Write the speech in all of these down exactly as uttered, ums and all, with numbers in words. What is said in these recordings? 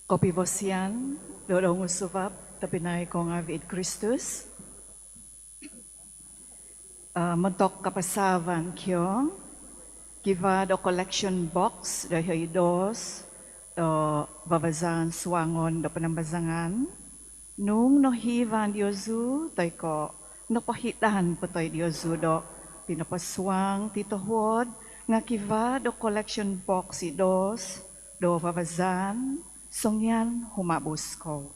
Kopivosian do doungosuvab tobpinai ko' ngaavi' id Kristus. Montok kapasavan kio, kivaa do collection box do iho id doos do vavazaan suangon do panambazangan. Nung nohiivan diozu toi ko' nopohidan po toi diozu do pinoposuang ti tohuod nga' kivaa do collection box id doos do vavazaan, songian humabus kou.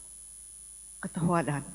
Kotohuadan.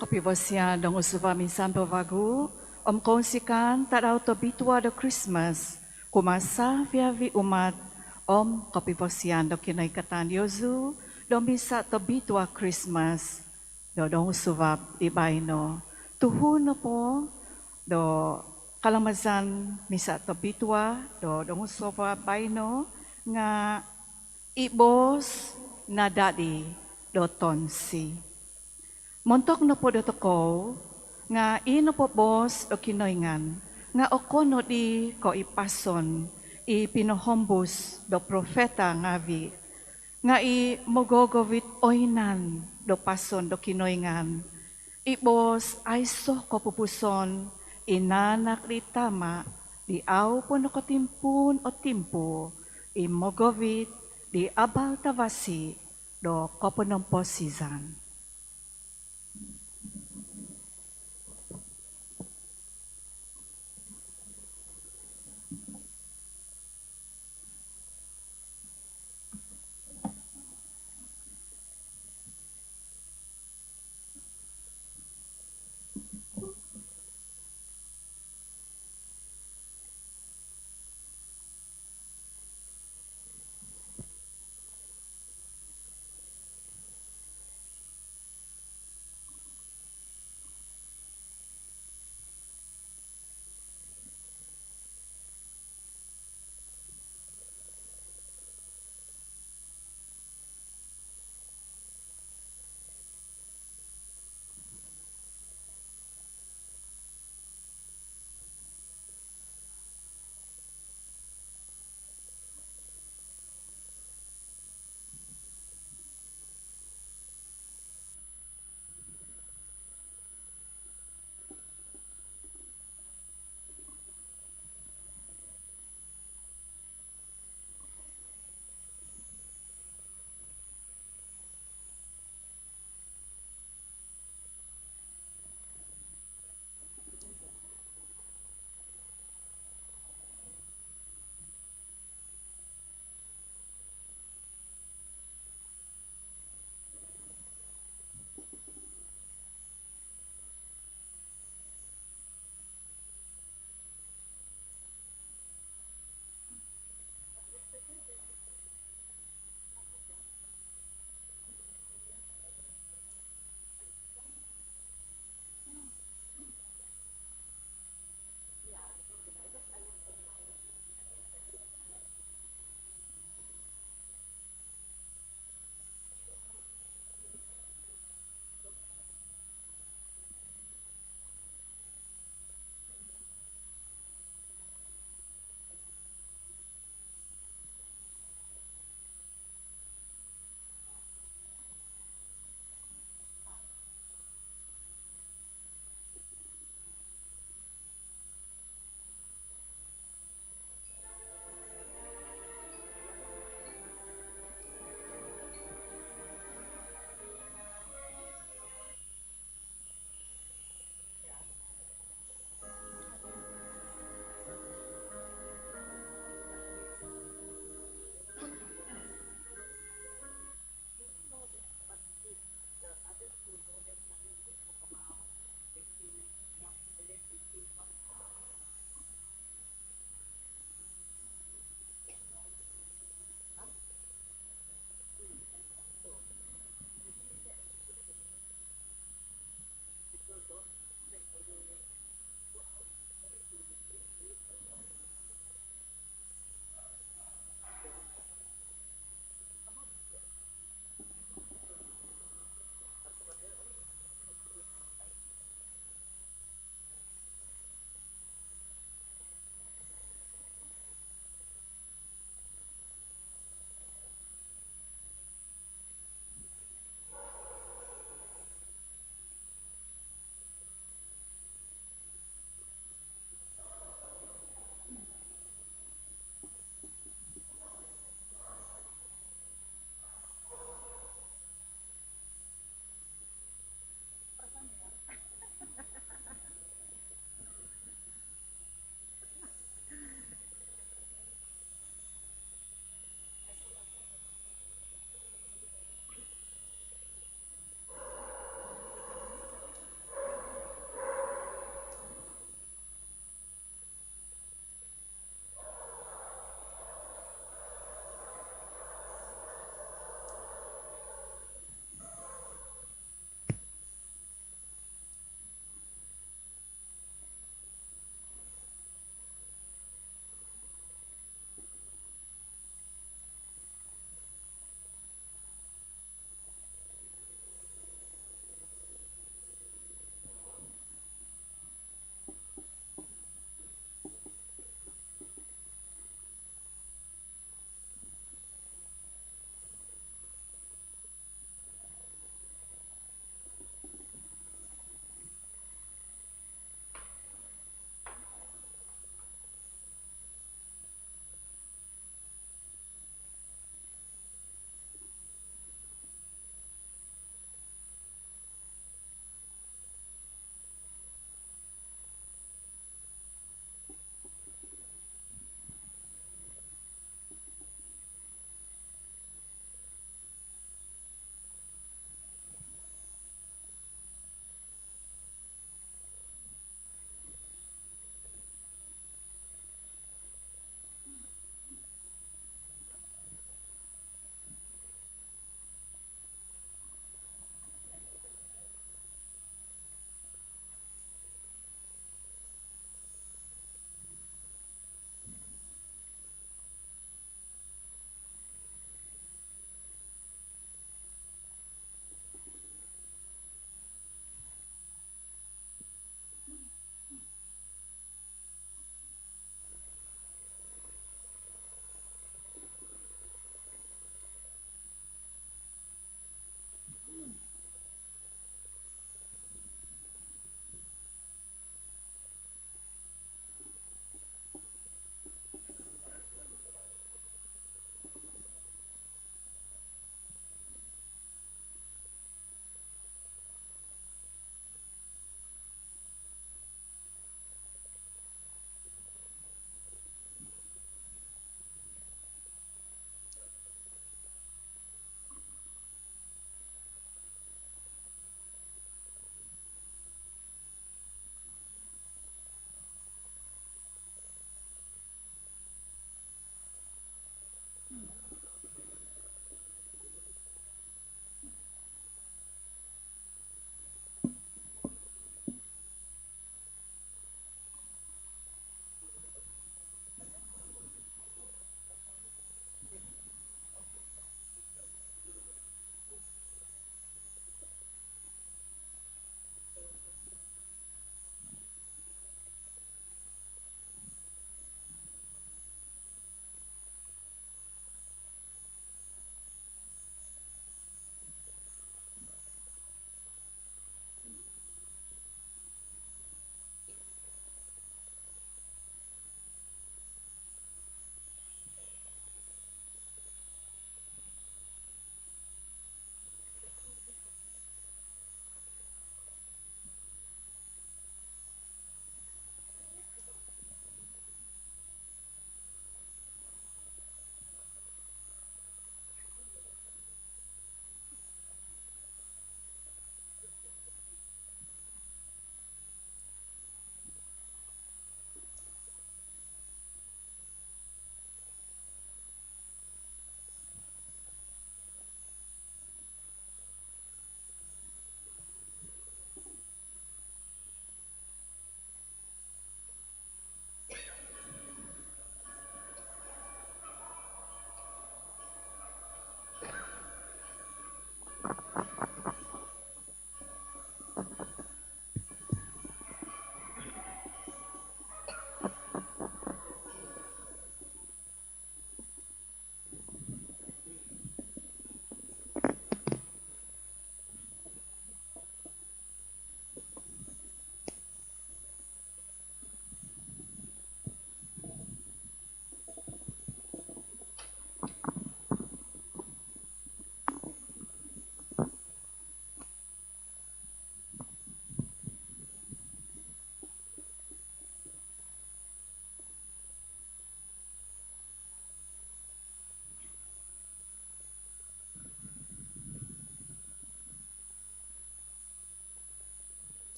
Kopivosian do doungosuvab minsan po vagu om kounsikaan Tadau Tobitua do Krismas kumaa savi-avi umat om kopivosian do kinoikatan diozu do Misa Tobitua Krismas do doungosuvab di baino. Tuhun nopo do kalamazan Misa Tobitua do doungosuvab baino nga i boos nadadi do tonsi. Montok nopo dotokou nga i nopo boos do Kinoingan Nga okon nodi ko i pason i pinohombus do profeta ngavi, nga i mogogovit oinan do pason do Kinoingan, i boos aiso kopupuson, i naanak di Tama di au po nokotimpuun o timpu, i mogovit di abal tavasi do koponomposizan.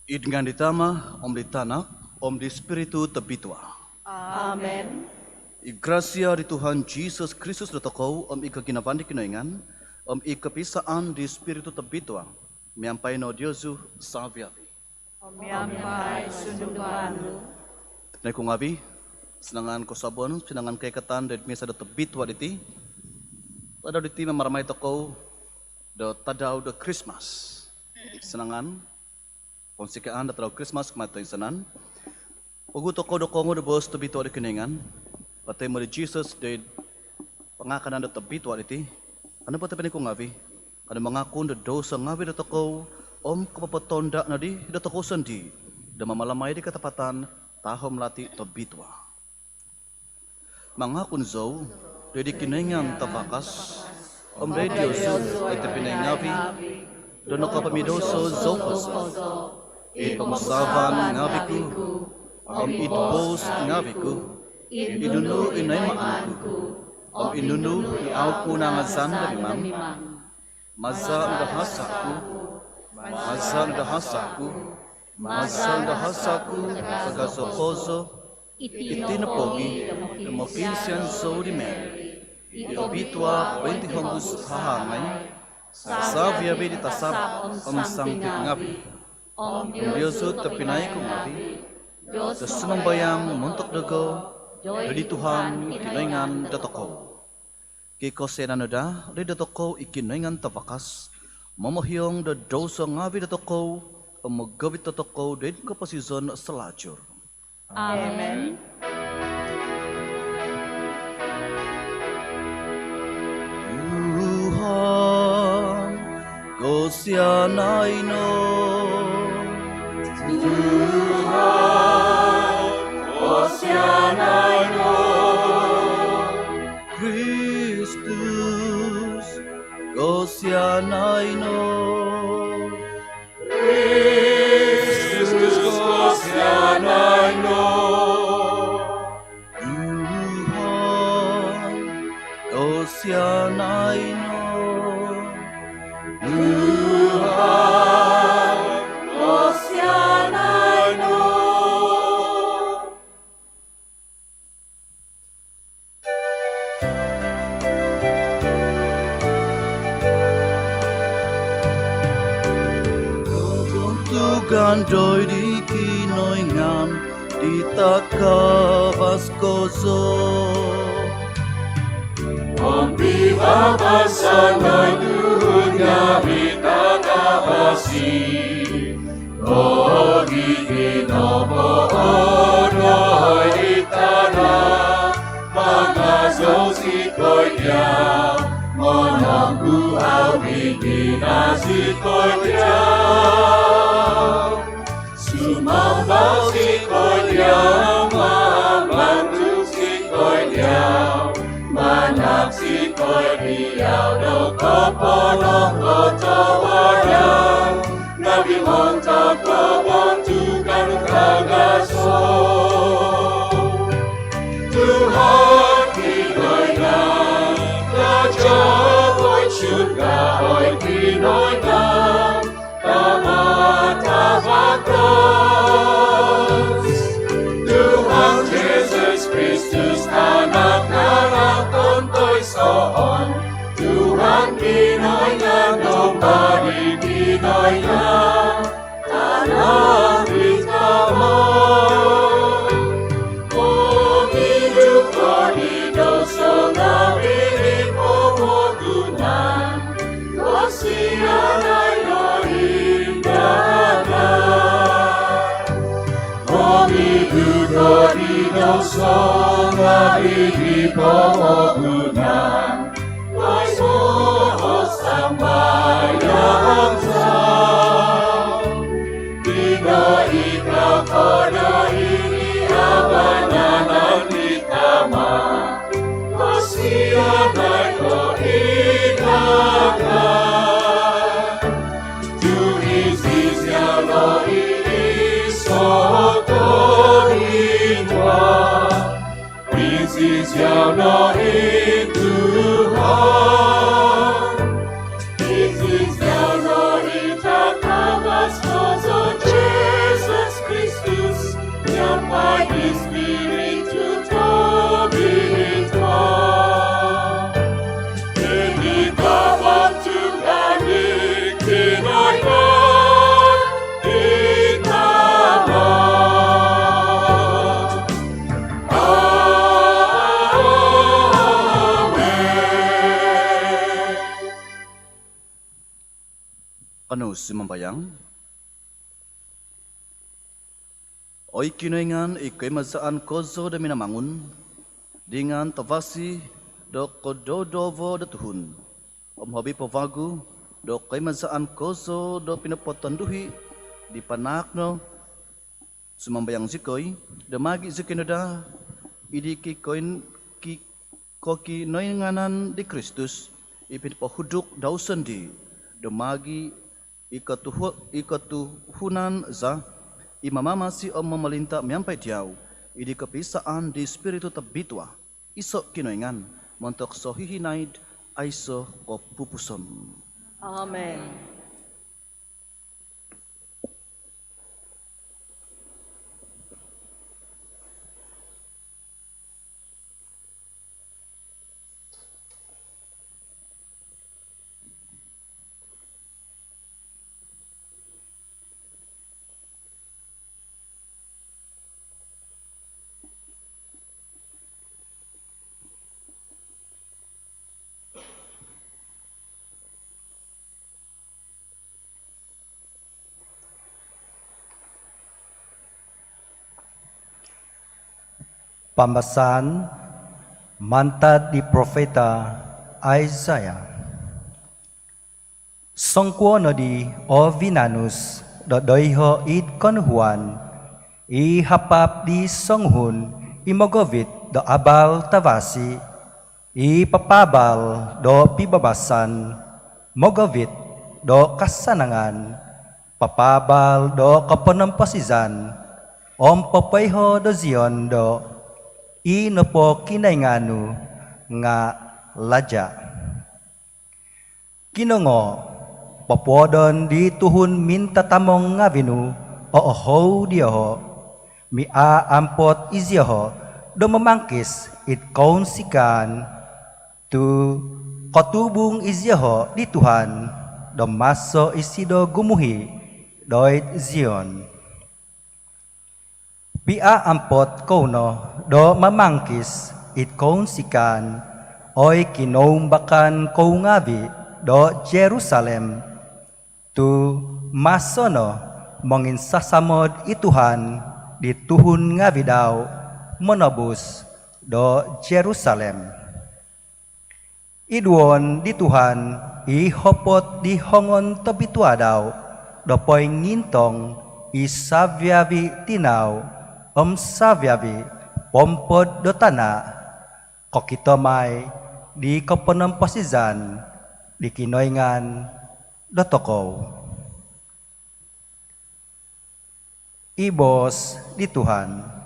Id ngaan di Tama, om di Tanak, om di Spiritu Tobitua. Amen. I grasia di Tuhan Jisus Kristus dotokou, om i koginavaan di Kinoingan, om i kopisaan di Spiritu Tobitua, miampai no diozu savi-avi. Om miampai sunduvan nu. Tobpinai ku ngavi, sinangan kosuabon, sinangan koikatan do id misa do tobitua diti. Tadau diti mamaramai tokou do tadau do Krismas. Sinangan Ponsikaan do tadau Krismas kumaa toinsanan. Ogumu tokou do koongou do boos tobitua do Kinoingan, kotoimo di Jisus doid pangakanan do tobitua diti, kanou po tobpinai ku ngavi, kanou mangakun do douso ngavi dotokou, om kopopotonda nodi dotokou sondii do mamalamai di katapatan tahom lati tobitua. Mangakun zou doid di Kinoingan Tavakas, om doid diozu oi tobpinai ngavi, do nokopomidouso zou kozo id pomusaavan ngavi ku, om id boos ngavi ku, id nunu i noimaan ku, om id nunu i au ku nangazan do mimang. Maza no do hasa ku, maza no do hasa ku, maza no do hasa ku tagazo kozo. Iti nopogi do mokiinsian zou di Mary i obitua pointihombus hahangai, savi-avi di tasab om sangti ngavi, om diozu tobpinai ku ngavi, do sumambayang montok dogo doid di Tuhan Kinoingan dotokou. Kikosianan no daa doid dotokou i Kinoingan Tavakas, momohiong do douso ngavi dotokou, om mogovit dotokou doid koposizon salajur. Amen. Tuhan, kosianai no. Tuhan, kosianai no. Kristus, kosianai no. Kristus, kosianai no. Tuhan, kosianai no. Tuhan, kosianai no. Tugan doid di Kinoingan di takavas kozo. Om pibabasan doid tuhun ngavi takavasi. Ogiti nopo o doid tana, mangazou zikoi diau, monongkuau di gina zikoi diau. Sumamba zikoi diau, mambantuk zikoi diau, manahak zikoi diau do koponongkotohuadan, ngavi montok kobontugan tagazo. Tuhan Kinoingan, Raja oi surga, oi Kinoingan Tama tavakas. Tuhan Jesus Kristus, Tanak nga raton toisoon, Tuhan Kinoingan, Domba di Kinoingan, Tanak di Tama. Pogidu ko di douso ngavi di pomogunan, kosianai no id dagat. Pogidu ko di douso ngavi di pomogunan, koiso o sambayang za. Ino ika ko do id di vanan di Tama, kosianai ko id dagat. Tu iziau no i iso kobitua, iziau no i Tuhan, iziau no i takavas kozo, Jesus Kristus, miampai di Spiritu Tobitua. Id kobontugan di Kinoingan i Tama. Amen. Kanou sumambayang. Oi Kinoingan, i koimazaan kozo do Minamangun, dingan tavasi do kododovo do tuhun, om hobi po vagu do koimazaan kozo do pinopotonduhi di Tanak nu, sumambayang zikoi do maagi zikoi no daa id di kikoin-, ki-, kokinoinganan di Kristus, i pinopohuduk dau sondii, do maagi i kotuhu-, i kotuhunan za, i mamamasi om momolinta miampai diau, id di kopiisaan di Spiritu Tobitua, iso Kinoingan, montok sohihinaid aiso kopupuson. Amen. Pambasaan mantad di profeta Isaiah. Songkuo nodi, o vinanus, do doiho id konuhuan, i hapap di songuhun, i mogovit do abal tavasi, i papaabal do pibabasan, mogovit do kasanangan, papaabal do koponomposizan, om popoiho do Zion do, i nopo Kinoingan nu nga laja. Kinongoo, popuodon di tuhun mintatamong ngavi nu o ohou dioho, miaampot izioho do mamangkis id kounsikaan, tu kotubung izioho di Tuhan do maso isido gumuhi doid Zion. Piaampot kou no do mamangkis id kounsikaan, oi kinoumbakan kou ngavi do Jerusalem, tu maso no monginsasamod i Tuhan di tuhun ngavi dau monobus do Jerusalem. Iduon di Tuhan i hopot di hongon tobitua dau do poingintong i saviavi tinau om saviavi pompod do tana, kokito mai di koponomposizan di Kinoingan dotokou. I boos di Tuhan.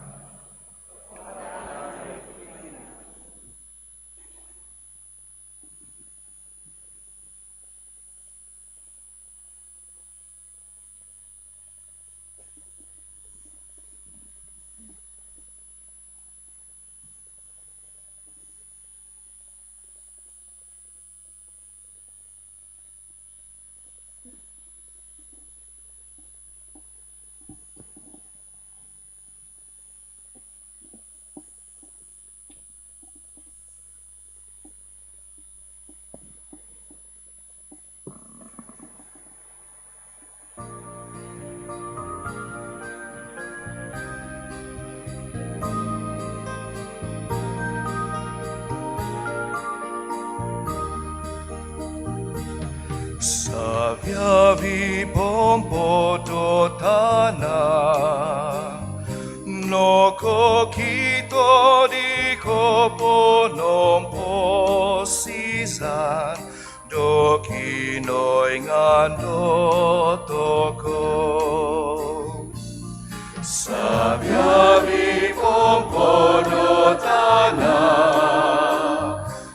Saviavi pompod do tana nokokito di koponomposizan do Kinoingan dotokou. Saviavi pompod do tana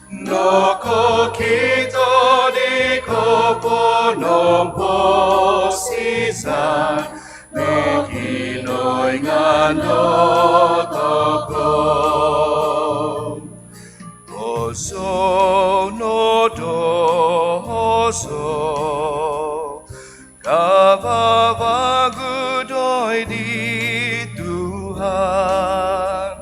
nokokito di koponomposizan do Kinoingan dotokou. Ozo no do ozo kavavagu doid di Tuhan,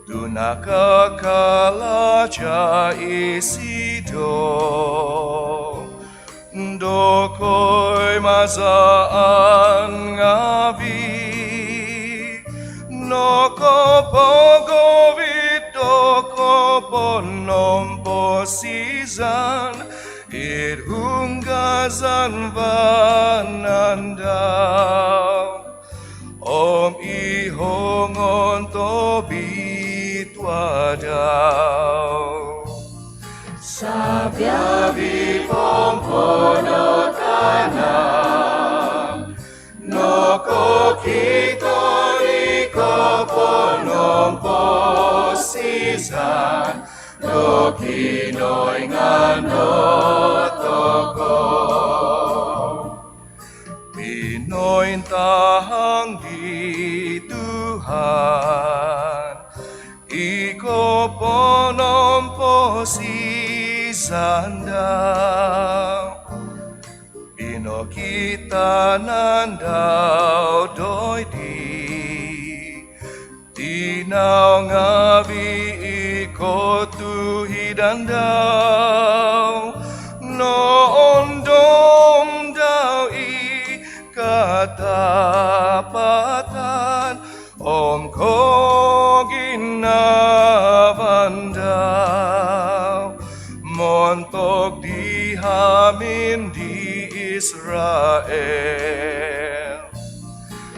tu nakakalaja isido do koimazaan ngavi. Nokopogovit do koponomposizan id ungazan vanan dau om i hongon tobitua dau. Saviavi pompodot anan nokokito di koponomposizan do Kinoingan do tokou. Pinointahang di Tuhan i koponomposizan dau. Pinokitanan dau doid tinau ngaavi i kotuhidan dau. Noondom dau i katapatan om koginavaan dau montok di hamin di Israel.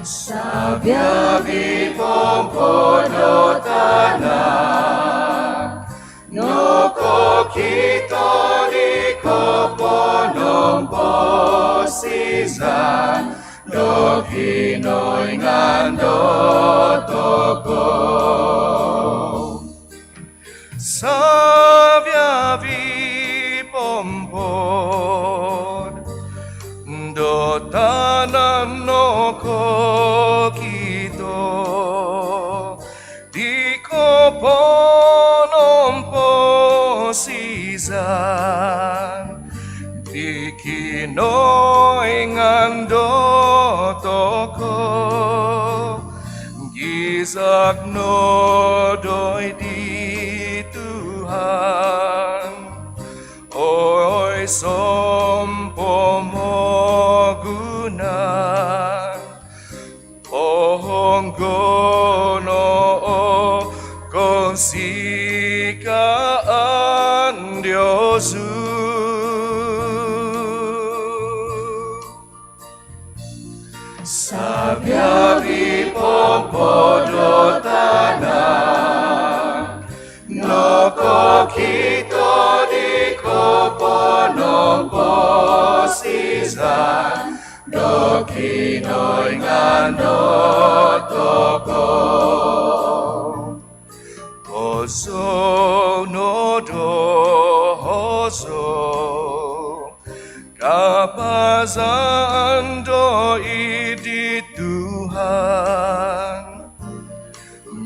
Saviavi pompodot anan nokokito di koponomposizan do Kinoingan do tokou. Saviavi pompodot anan nokokito di koponomposizan di Kinoingan do tokou, gizak no doid di Tuhan, oi sompomogunan. Ohonggo no o kosikaan diozu. Saviavi pompodot anan nokokito di koponomposizan do Kinoingan do tokou. Hozou no do hozou kapazan doid di Tuhan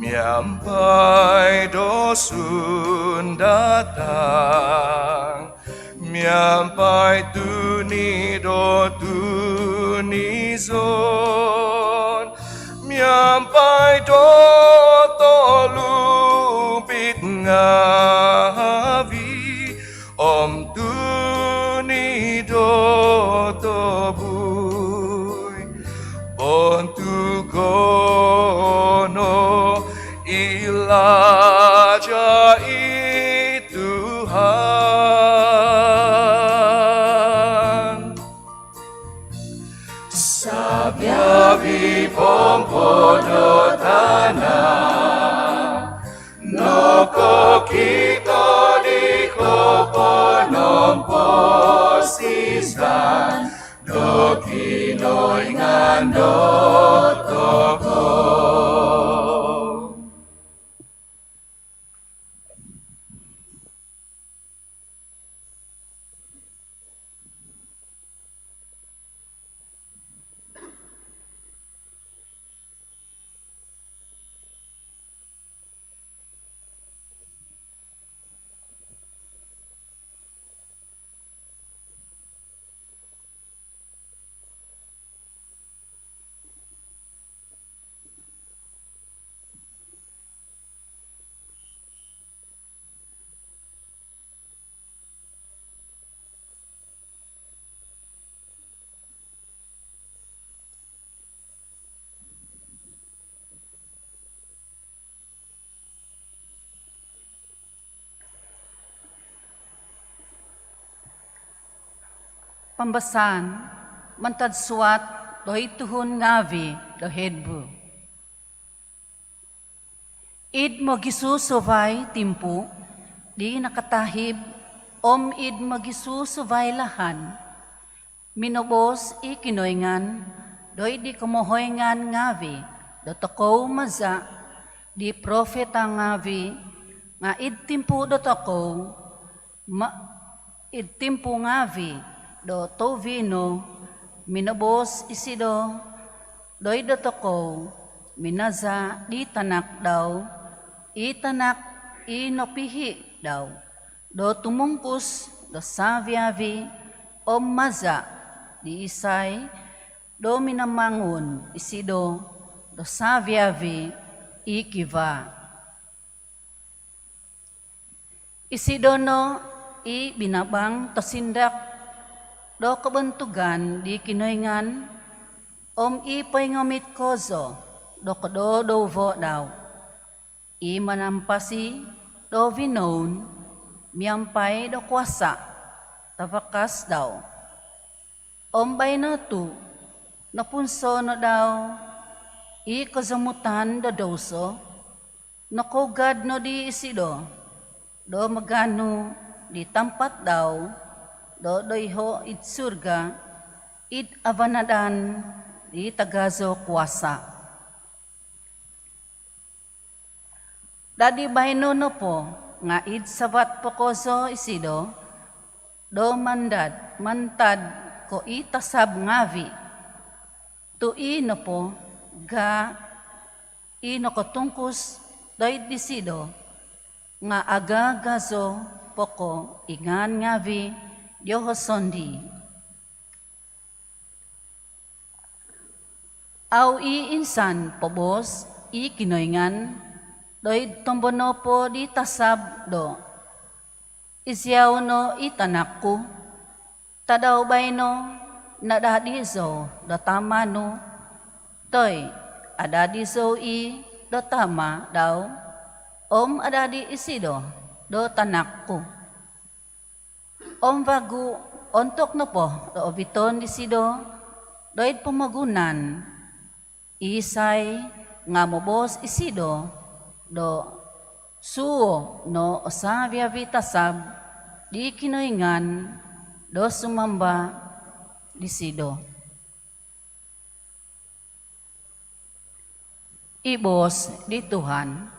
miampai do sundatang, miampai tuni do tunizon, miampai do tolupit ngaavi om tuni do tobui. Bontugon no i Raja i Tuhan. Saviavi pompodot anan nokokito di koponomposizan do Kinoingan do tokou. Pambasaan mantad suat doid tuhun ngaavi' do Hebru. Id mogisusuvai timpu' di nakatahib om id mogisusuvai lahan, minoboos i Kinoingan doid di komohoingan ngaavi' dotokou maza' di profeta ngaavi', nga' id timpu' dotokou, ma-, id timpu' ngaavi' do tohuvi no, minoboos isido doid dotokou minaza' di Tanak dau, i Tanak i nopihi' dau do tumungkus do savi-avi', om maza' di isai do minamangun isido do savi-avi' i kivaa. Isido no i binabang tosindak do kobontugan di Kinoingan, om i poingomit kozo do kodoudouvo' dau, i manampasi do vinoun miampai do kuasa' tavakas dau. Om baino tu' nopunso no dau i kozomutan do douso, nokougad nodi isido do maganu di tampat dau do doiho' id surga, id avanadan di tagazo kuasa'. Dadi baino nopo nga' id savat po kozo isido do mandad, mantad ko' i tasab ngaavi', tu' i nopo ga' i nokotungkus doid disido nga' agagazo po ko' i ngaan ngaavi' dioho' sondii'. Au i' insan poboos i Kinoingan doid tombo nopo di tasab do, "Iziau no i Tanak ku, tadau baino nadadi zou do Tama' nu, toi, adadi zou i' do Tama' dau, om adadi isido do Tanak ku." Om vagu ontok nopo do oviton disido doid pomogunan, isai nga' moboos isido do suuo' no o savi-avi' tasab di Kinoingan do sumamba disido. I boos di Tuhan.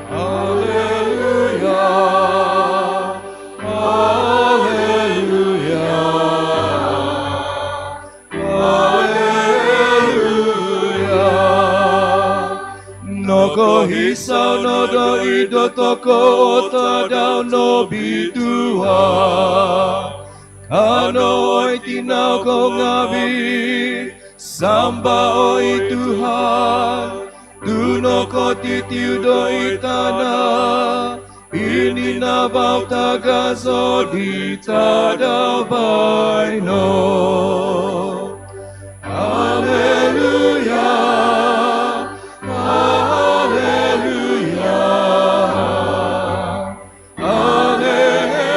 Alleluia, alleluia, alleluia. Nokohisau no doid dotokou o tadau nobitua. Kanou oi tinau kou ngaavi', samba oi Tuhan, tu' nokotitiu doid tana', i ninavau tagazo di tadau baino. Alleluia, alleluia, alleluia.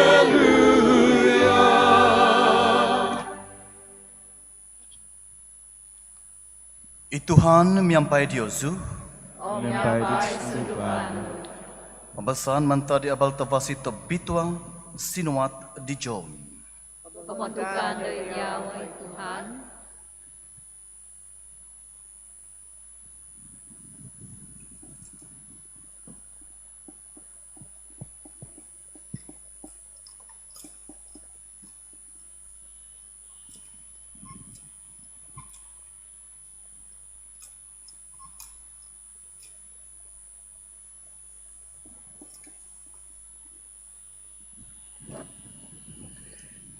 I Tuhan miampai diozu. Om miampai di sunduvan nu. Pambasaan mantad di Abal Tavasi Tobitua sinuat di John. Kobontugan doid diau, oi Tuhan.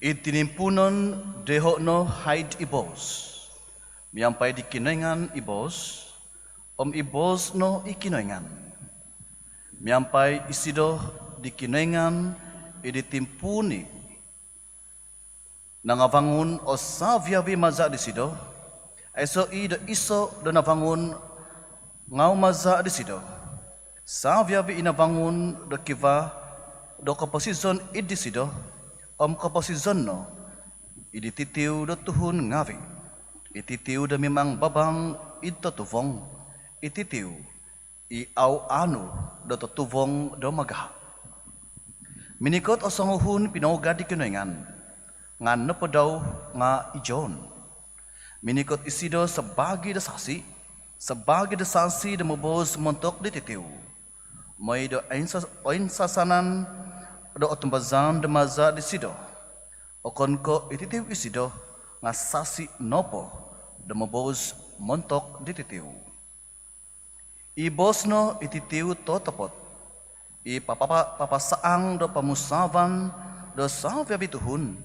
Id tinimpuunon doiho' no haid i Boos. Miampai di Kinoingan i Boos, om i Boos no i Kinoingan. Miampai isido di Kinoingan id timpuun i' nangavangun o savi-avi maza' disido. Aiso' i' do iso' do navangun nga au' maza' disido. Savi-avi i navangun do kivaa do koposizon id disido, om koposizon no id titiu do tuhun ngaavi', i titiu do mimang babang id totuvong, i titiu i au' aanu do totuvong do magaha'. Minikot o songuhun pinougad di Kinoingan, ngaan nopo dau nga' i John. Minikot isido sabaagi do sasi, sabaagi do sasi do moboos montok di titiu, moi do oinsa- oinsasanan do otumbazaan do maza' disido. Okon ko' i titiu isido, nga' sasi nopo do moboos montok di titiu. I Boos no i titiu totopot, i papa- papasaang do pomusaavan do savi-avi tuhun,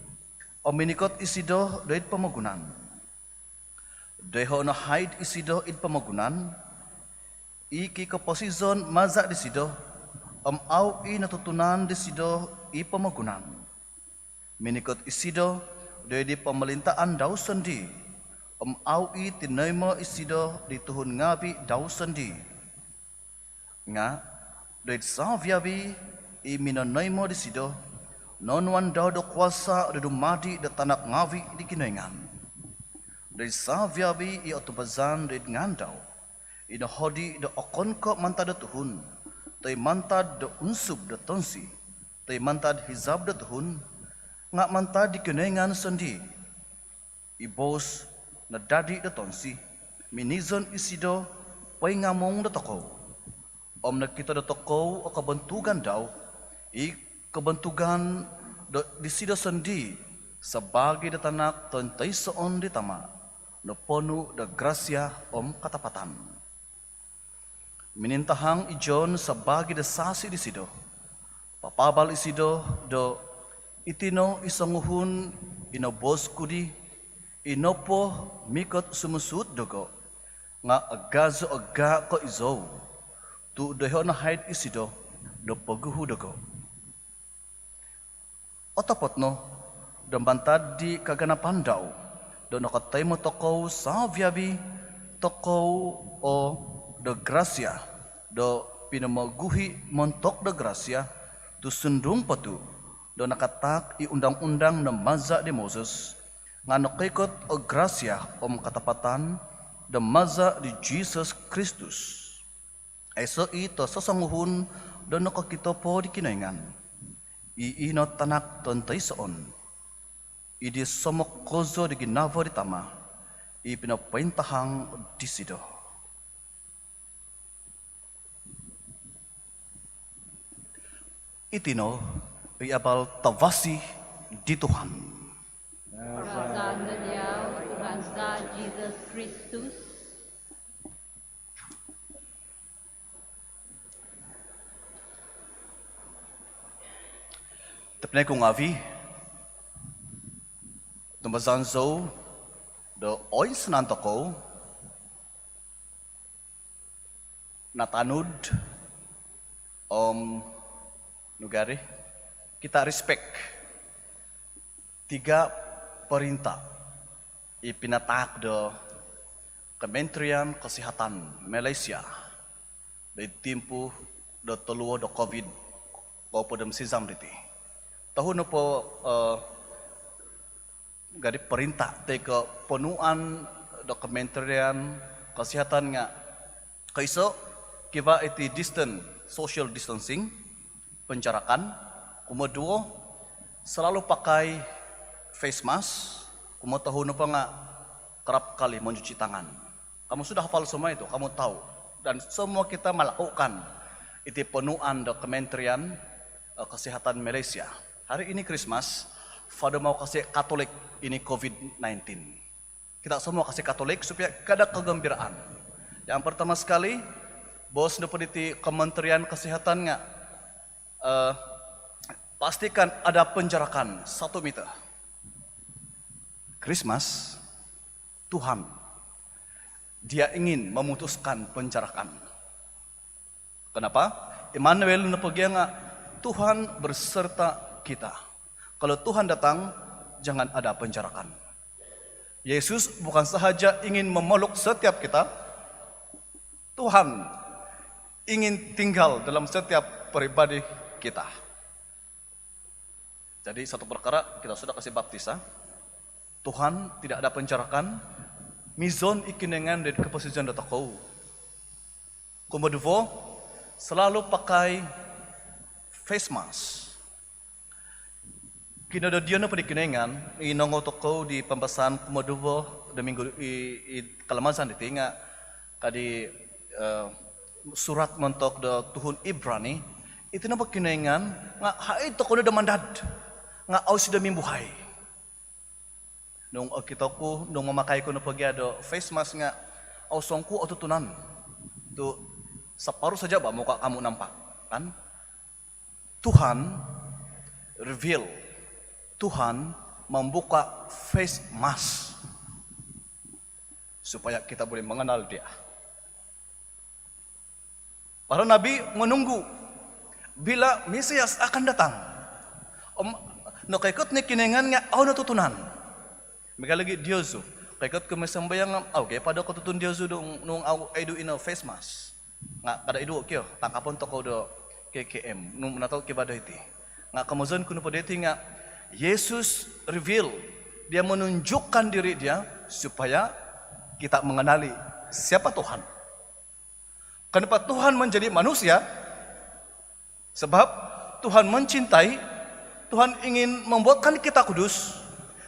om minikot isido doid pomogunan. Doiho' no haid isido id pomogunan, i kikoposizon maza' disido, om au' i' notutunan disido i pomogunan. Minikot isido doid pomolintaan dau sondii', om au' i' tinoimo isido di tuhun ngaavi' dau sondii'. Nga' doid savi-avi i minonoimo disido, noonuan dau do kuasa' do dumadi do tanak ngaavi' di Kinoingan, doid savi-avi i otumbazaan doid ngaan dau, i nohodi do okon ko' mantad do tuhun, toi mantad do unsub do tonsi, toi mantad hizab do tuhun, nga' mantad di Kinoingan sondii'. I Boos nadadi do tonsi, minizon isido poingamung dotokou, om nokito dotokou o kobontugan dau, i kobontugan do disido sondii' sabaagi do tanak tontoisoon di Tama', noponu' do grasia om katapatan. Minintahang i John sabaagi do sasi disido. Papaabal isido do iti no i songuhun i noboos ku di, i nopo mikot sumusuut dogo', nga' agazo agaa' ko' izou, tu' doiho' no haid isido do poguhu dogo'. Otopot no do mantad di kaganapan dau do nokotoimo tokou savi-avi tokou o do grasia do pinomoguhi' montok do grasia, tu' sundung po tu' do nakataak i undang-undang do maza' di Moses, nga' nokoikot o grasia om katapatan do maza' di Jisus Kristus. Aiso' i' tososonguhun do nokokito po di Kinoingan, i ino Tanak tontoisoon, i di somok kozo di ginavo di Tama', i pinopointahang disido. Iti no i abal tavasi di Tuhan. Kounsikaan diau, Tuhan za Jisus Kristus. Tobpinai ku ngaavi', tumbazaan zou do oinsanan tokou natanud om nugari kita respect tiga perintah i pinataak do Kementerian Kesihatan Malaysia di timpu do toluo do COVID dua puluh enam sizam diti. Tohu nopo, eh, gari perintah toi ko' ponuan do Kementerian Kesihatan nga' koiso, kivaa iti distance, social distancing, penjarakan. Kumoduo, selalu pakai face mask. Kumotohu nopo nga' kerap kali mencuci tangan. Kamu sudah hafal semua itu, kamu tahu. Dan semua kita melakukan iti ponuan do Kementerian, eh, Kesihatan Malaysia. Hari ini Krismas, Father mau kasih Katolik ini COVID nineteen. Kita semua kasih Katolik supaya ada kegembiraan. Yang pertama sekali, boos nopo diti Kementerian Kesihatan nga', eh, pastikan ada penjarakan satu meter. Krismas, Tuhan, Dia ingin memutuskan penjarakan. Kenapa? Immanuel nopo gia nga Tuhan berserta kita. Kalau Tuhan datang, jangan ada penjarakan. Yesus bukan sahaja ingin memeluk setiap kita, Tuhan ingin tinggal dalam setiap peribadi kita. Jadi satu perkara, kita sudah kasih baptis, ah. Tuhan, tidak ada penjarakan, mizon i Kinoingan doid koposizon dotokou. Kumoduvo, selalu pakai face mask. Kinododion nopo di Kinoingan, i nongou tokou di pambasaan kumoduvo do minggu i, i kalamazan diti nga, kadi, eh, surat montok do tuhun Ibrani, iti nopo Kinoingan nga haid tokou no do mandad, nga au isido mimbuhai. Nung okito ku, nung mamakai ku nopo gia do face mask nga, au songkuo otutunan. Tu separuh saja bah muka kamu nampak, kan? Tuhan reveal, Tuhan membuka face mask supaya kita boleh mengenal Dia. Para nabi menunggu bila Mesias akan datang. Om, nokoikot no i Kinoingan nga au notutunan. Miaga nogi diozu. Koikot ko mooi sambayang nga au gia po do kotutun diozu do nung au aidu ino face mask. Nga kada iduo kio, tangkapon tokou do K K M, nung manatai kibado iti. Nga komozon ku nopo diti nga, Yesus reveal, Dia menunjukkan diri Dia supaya kita mengenali siapa Tuhan. Kenapa Tuhan menjadi manusia? Sebab Tuhan mencintai, Tuhan ingin membuatkan kita kudus.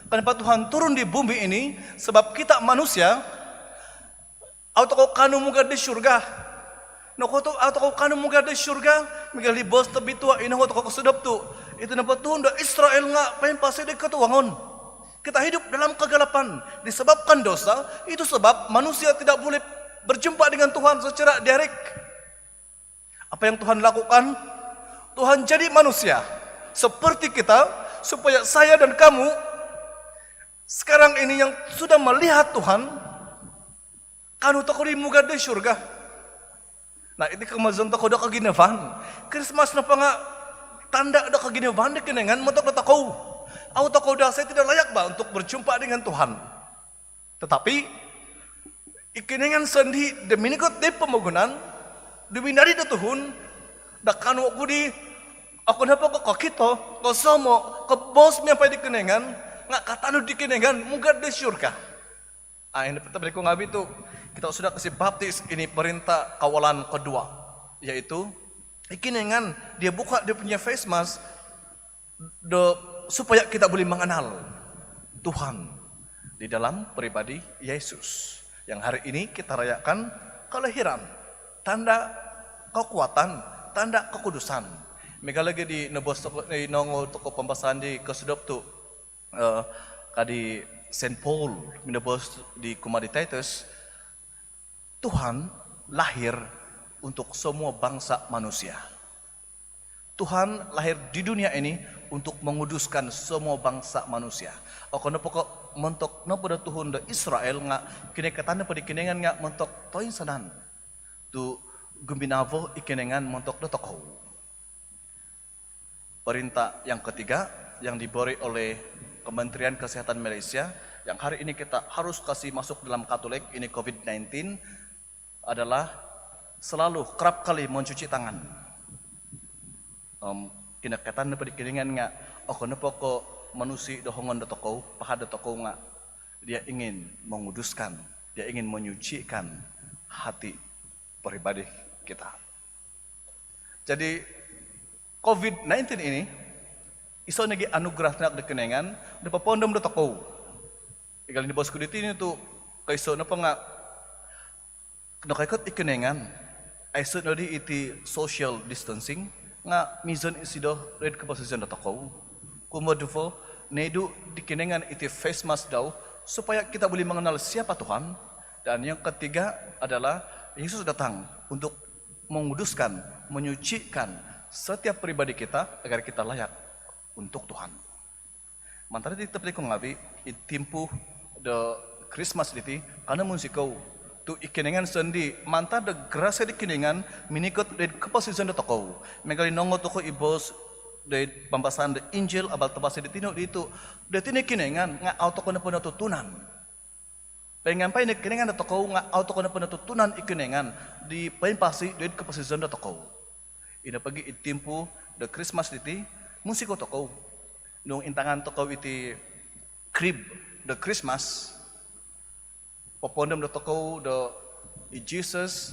Kenapa Tuhan turun di bumi ini? Sebab kita manusia, au tokou kaanu mugad di syurga. Nokuro tu au tokou kaanu mugad di syurga? Miaga di boos tobitua i nongou tokou kosodop tu, iti nopo tuhun do Israel nga poimpasi di kotuvangon. Kita hidup dalam kegelapan disebabkan dosa. Itu sebab manusia tidak boleh berjumpa dengan Tuhan secara direct. Apa yang Tuhan lakukan? Tuhan jadi manusia seperti kita, supaya saya dan kamu sekarang ini yang sudah melihat Tuhan, kaanu tokou di mugad di syurga. Nah, iti komozon tokou do koginavaan. Krismas nopo nga tanda do koginavaan di Kinoingan montok dotokou. Au tokou do, saya tidak layak bah untuk berjumpa dengan Tuhan. Tetapi i Kinoingan sondii do minikot doid pomogunan, do minadi do tuhun, do kaanu oku di, okon nopo ko kokito, kosomo, koboos miampai di Kinoingan, nga katanud di Kinoingan mugad di syurga. Ah, ino po tobpinai ku ngaavi tu, kita sudah kasih baptis, ini perintah kawalan kedua, yaitu i Kinoingan, Dia buka Dia punya face mask do, supaya kita boleh mengenal Tuhan di dalam peribadi Yesus. Yang hari ini kita rayakan kelahiran, tanda kekuatan, tanda kekudusan. Miaga nogi di noboos tokou, eh, nongou tokou pambasaan di kosodop tu, eh, kadi Saint Paul minoboos di kumaa di Titus, Tuhan lahir untuk semua bangsa manusia. Tuhan lahir di dunia ini untuk menguduskan semua bangsa manusia. Okon nopo ko montok nopo do tuhun do Israel nga kinoikatan nopo di Kinoingan nga montok toinsanan. Tu guminavo i Kinoingan montok dotokou. Perintah yang ketiga yang diberi oleh Kementerian Kesehatan Malaysia yang hari ini kita harus kasih masuk dalam Katolik, ini covid sembilan belas, adalah selalu kerap kali mencuci tangan. Om, kinoikatan nopo di Kinoingan nga, okon nopo ko monusio do hongon dotokou, pahad dotokou nga, Dia ingin menguduskan, Dia ingin menyucikan hati peribadi kita. Jadi, covid sembilan belas ini iso nogi anugerah tanak do Kinoingan do popoondom dotokou. Miaga di boos ku di tinu tu, koiso nopo nga nokoikot i Kinoingan, aiso nodi iti social distancing, nga mizon isido doid koposizon dotokou. Kumoduvo, noidu di Kinoingan iti face mask dau supaya kita boleh mengenal siapa Tuhan. Dan yang ketiga adalah Yesus datang untuk menguduskan, menyucikan setiap pribadi kita agar kita layak untuk Tuhan. Mantad diti tobpinai ku ngaavi', id timpu do Krismas diti, kanou munsikou tu' i Kinoingan sondii' mantad do grasia di Kinoingan minikot do id koposizon dotokou. Miagal i nokoongou tokou i boos do id pambasaan do Injil abal tavasi di tinu' diti tu' do iti no i Kinoingan nga' au' tokou nopo notutunan. Poingampai no i Kinoingan dotokou nga' au' tokou nopo notutunan i Kinoingan di poimpasi do id koposizon dotokou. Ino pogi' id timpu do Krismas diti, munsikou tokou. Nung intangan tokou iti krib do Krismas, popoondom dotokou do i Jesus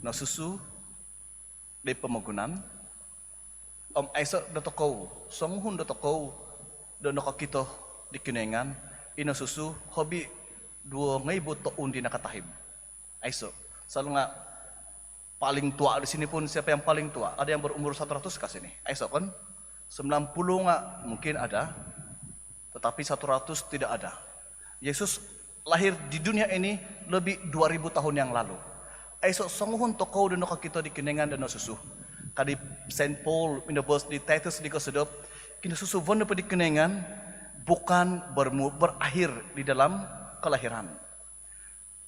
nosusu do id pomogunan, om aiso' dotokou, songuhun dotokou do nokokito di Kinoingan i nosusu hobi duo ngoibu toun di nakatahib. Aiso'. Selalu nga' paling tua di sini pun, siapa yang paling tua? Ada yang berumur seratus kah sini? Aiso' kan? Sembilan puluh nga' mungkin ada, tetapi seratus tidak ada. Yesus lahir di dunia ini lebih dua ribu tahun yang lalu. Aiso' songuhun tokou do nokokito di Kinoingan do nosusu. Ka di Saint Paul minoboos di Titus di kosodop, kinosusuvon nopo di Kinoingan bukan bermu-, berakhir di dalam kelahiran.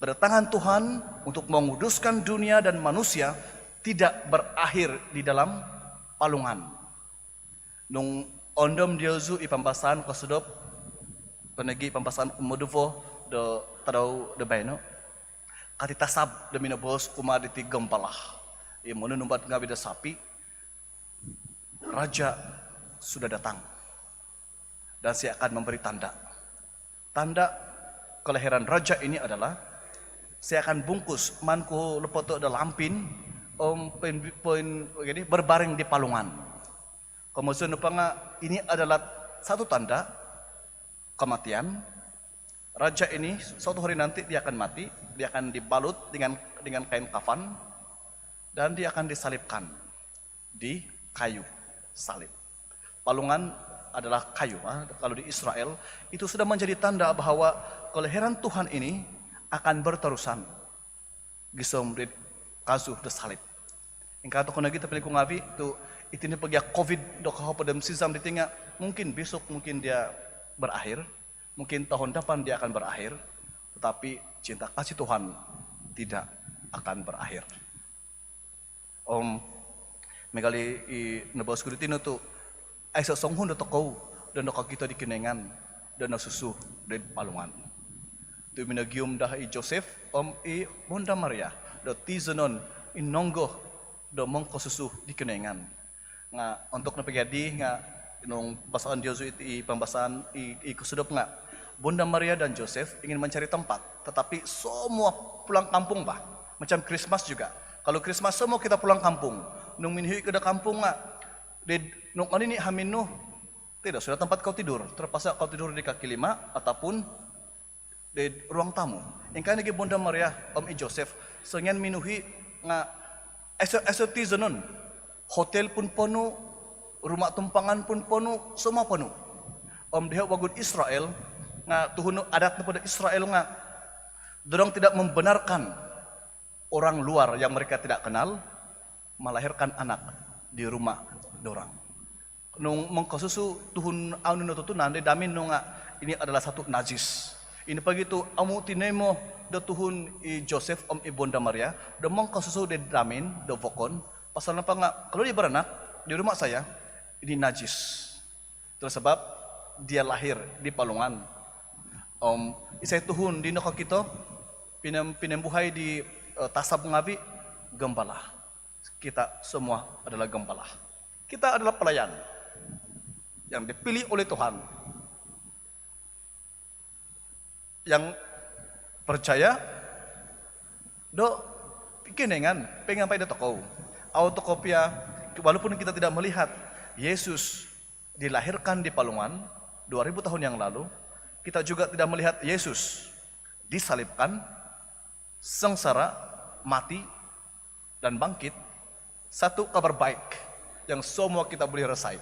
Kedatangan Tuhan untuk menguduskan dunia dan manusia tidak berakhir di dalam palungan. Nung oondom diozu i pambasaan kosodop, toi nogi' pambasaan kumoduvo do tadau do baino, katitasab do minoboos kumaa diti gembala i monunumbat ngaavi' do sapi, "Raja sudah datang dan saya akan memberi tanda." Tanda kelahiran raja ini adalah, saya akan bungkus maan ku lopoto' do lampin, om poin, poin, jadi berbaring di palungan. Komozon nopo nga' ini adalah satu tanda kematian. Raja ini suatu hari nanti dia akan mati, dia akan dibalut dengan, dengan kain kafan, dan dia akan disalibkan di kayu salib. Palungan adalah kayu, ah. Kalau di Israel, itu sudah menjadi tanda bahawa kelahiran Tuhan ini akan berterusan gisom di kazu do salib. Ingkaa tokou nogi' tobpinai ku ngaavi' tu' iti nopo gia covid do kohopod om sizam diti nga' mungkin besok, mungkin dia berakhir, mungkin tahun depan dia akan berakhir, tetapi cinta kasih Tuhan tidak akan berakhir. Om miagal i noboos ku di tinu' tu' aiso' songuhun dotokou do nokokito di Kinoingan do nosusu do id palungan. Tu' minogium daa i Joseph om i Bonda Maria do tizonon i nonggo do mongkosusu di Kinoingan. Nga' ontok nopo gia dii nga' nung basaan diozu i, i pambasaan i, i kosodop nga' Bonda Maria dan Joseph ingin mencari tempat, tetapi semua pulang kampung bah. Macam Krismas juga. Kalau Krismas semua kita pulang kampung. Nung minuhi' ko do kampung nga' di, nung onini' hamin nu, tidak sudah tempat kau tidur. Terpaksa kau tidur di kaki lima ataupun di ruang tamu. Ingkaa nogi' Bonda Maria om i Joseph, songian minuhi' nga' aiso', aiso' tizonon. Hotel pun ponu', rumah tumpangan pun ponu', semua ponu'. Om diho' wagu id Israel nga' tuhun adat nopo do Israel nga' dorang tidak membenarkan orang luar yang mereka tidak kenal melahirkan anak di rumah dorang. Nung mongkosusu tuhun au' notutunan, di damin no nga' ini adalah satu najis. Ino pogi tu' amu' tinoimo do tuhun i Joseph om i Bonda Maria do mongkosusu di damin do vokon. Pasal nopo nga' kalau dia beranak di rumah saya, ini najis. Itulah sebab dia lahir di palungan. Om isai tuhun di nokokito, pinem-, pinembuhai di, eh, tasab ngaavi', gembala. Kita semua adalah gembala. Kita adalah pelayan yang dipilih oleh Tuhan, yang percaya do Kinoingan poingampai dotokou. Au' tokou pia, walaupun kita tidak melihat Yesus dilahirkan di palungan dua ribu tahun yang lalu, kita juga tidak melihat Yesus disalibkan, sengsara, mati, dan bangkit, satu kabar baik yang semua kita boleh rasai.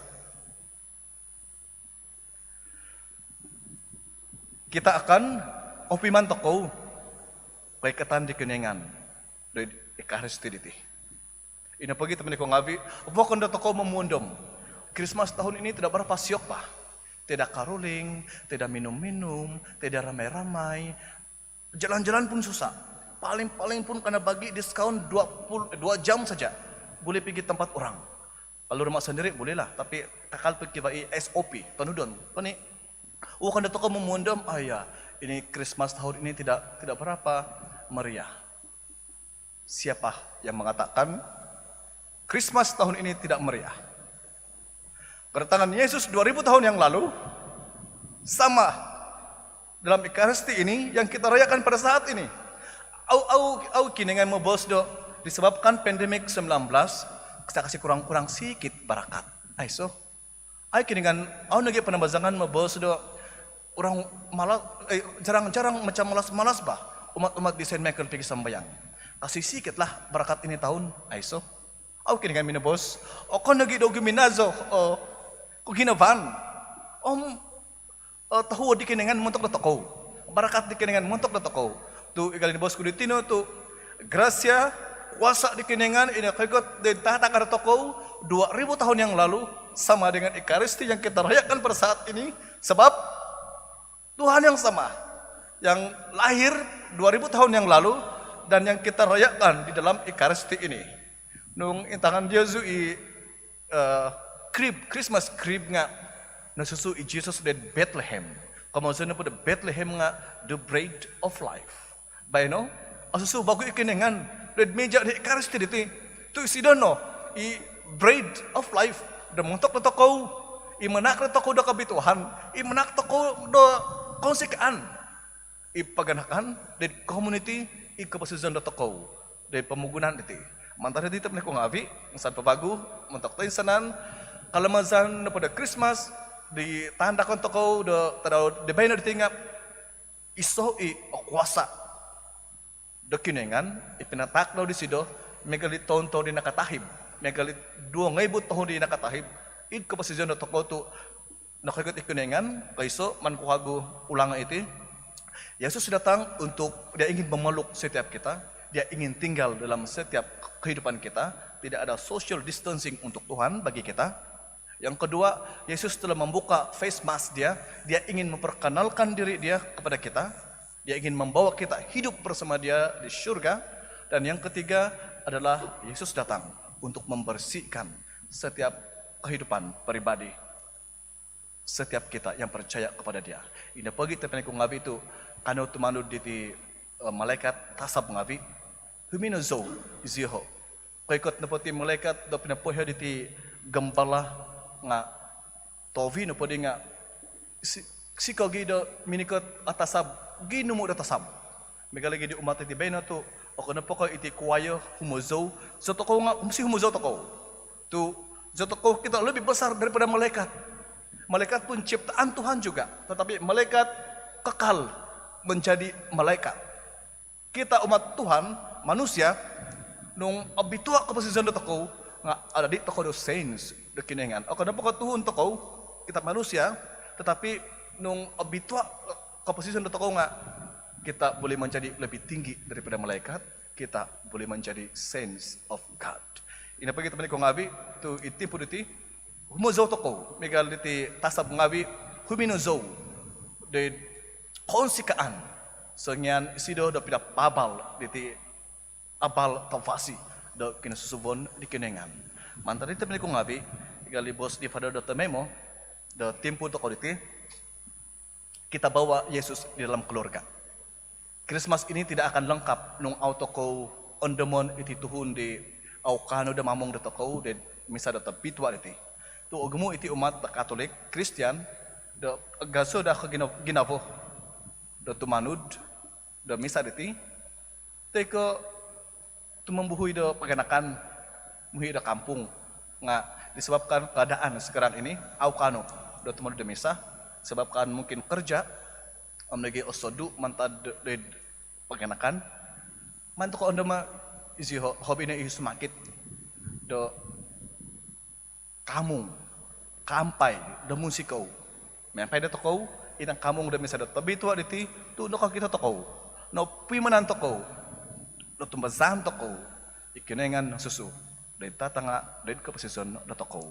Kita akan, opiman tokou koikatan di Kinoingan doid Ekaristi diti. Ino pogi tobpinai ku ngaavi', vokon dotokou momuondom. Krismas tahun ini tidak berapa siok bah. Tiada caroling, tiada minum-minum, tiada ramai-ramai. Jalan-jalan pun susah. Paling-paling pun kana bagi diskaun dua puluh, dua jam saja. Boleh pigi tampat orang. Kalau rumah sendiri bolehlah, tapi kakal po kivaa i S O P, tonudon. Koni, oh, kan tokou momondom, ah, ya, ini Krismas tahun ini tidak, tidak berapa meriah. Siapa yang mengatakan Krismas tahun ini tidak meriah? Kedatangan Yesus dua ribu tahun yang lalu sama dalam Ekaristi ini yang kita rayakan pada saat ini. Au, au, au Kinoingan moboos do, disebabkan pandemik sembilan belas, kita kasih kurang-kurang sikit barakat. Aiso. Au Kinoingan, au nogi Panambazangan moboos do orang malas, eh, jarang-jarang macam malas-malas bah umat-umat di Saint Michael pigi sambayang. Kasih sikitlah barakat ini tahun, aiso. Au Kinoingan minoboos, okon nogi do guminazo o koginavaan om, eh, tohuod di Kinoingan montok dotokou. Barakat di Kinoingan montok dotokou. Tu i gali noboos ku di tino tu grasia, kuasa di Kinoingan i nokoikot di tatangga dotokou dua ribu tahun yang lalu sama dengan Ekaristi yang kita rayakan pada saat ini, sebab Tuhan yang sama yang lahir dua ribu tahun yang lalu dan yang kita rayakan di dalam Ekaristi ini. Nung intangan diozu i, eh, crib, Christmas crib nga nosusu i Jesus doid Bethlehem. Komozon nopo do Bethlehem nga the bread of life. Baino, osusu vagu i Kinoingan doid mija di Ekaristi diti. Tu isido no i bread of life do montok dotokou, i manahak dotokou do kobituaan, i manahak tokou do kounsikaan, i paganakan doid komuniti, i koposizon dotokou doid pomogunan diti. Mantad diti tobpinai ku ngaavi, insan po vagu montok toinsanan, kalamazan nopo do Krismas di taandakon tokou do tadau di baino diti nga iso i o kuasa do Kinoingan i pinatahak dau disido miagal di toun-toun di nakatahib, miagal di duo ngoibu toun di nakatahib. Id koposizon dotokou tu nokoikot i Kinoingan, koiso maan ku kawagu ulango iti. Yesus datang untuk, dia ingin memeluk setiap kita, dia ingin tinggal dalam setiap kehidupan kita. Tidak ada social distancing untuk Tuhan bagi kita. Yang kedua, Yesus telah membuka face mask dia, dia ingin memperkenalkan diri dia kepada kita, dia ingin membawa kita hidup bersama dia di syurga. Dan yang ketiga adalah Yesus datang untuk membersihkan setiap kehidupan peribadi setiap kita yang percaya kepada dia. Ino pogi tobpinai ku ngaavi tu, kanou tumanud diti, eh, malaikat tasab ngaavi, huminozou izioho. Koikot nopo ti malaikat do pinopoiho diti gembala nga tohuvi nopo di nga si-, sikogi do minikot o tasab, ginumu do tasab. Miagal nogi di umat diti baino tu, okon nopo ko iti kuayo humozou, zotokou nga mesti humozou tokou. Tu zotokou kita lebih besar daripada malaikat. Malaikat pun ciptaan Tuhan juga, tetapi malaikat kekal menjadi malaikat. Kita umat Tuhan, manusia, nung obitua koposizon dotokou, nga adadi tokou do saints do Kinoingan. Okon nopo ko tuhun tokou, kita manusia, tetapi nung obitua koposizon dotokou nga kita boleh menjadi lebih tinggi daripada malaikat, kita boleh menjadi saints of God. Ino pogi tobpinai ku ngaavi tu id timpu diti, humozou tokou, miagal diti tasab ngaavi, huminozou doid kounsikaan. Songian isido do pinapaabal diti abal tavasi do kinosusuvon di Kinoingan. Mantad diti tobpinai ku ngaavi, miagal di boos di Father do tomoimo, do timpu tokou diti, kita bawa Yesus di dalam keluarga. Krismas ini tidak akan lengkap nung au tokou ondomon iti tuhun di au kaanu do mamung dotokou di misa do tobitua diti. Tu ogumu iti umat do Katolik, Kristian, do agazo do kogina-, ginavo do tumanud do misa diti, toi ko tumombuhui do paganakan, muhi do kampung, nga disebabkan keadaan sekarang ini, au kaanu do tumanud do misa, sebabkan mungkin kerja, om nogi osodu mantad do, do paganakan. Maan tokou ondomo izioho, hobi no i sumakit do kaamung, kaampai do munsikou. Miampai dotokou, intangan kaamung do misa do tobitua diti, tu nokokito tokou, nopuimanan tokou, notumbazaan tokou i Kinoingan nosusu doid tatanga' doid koposizon dotokou.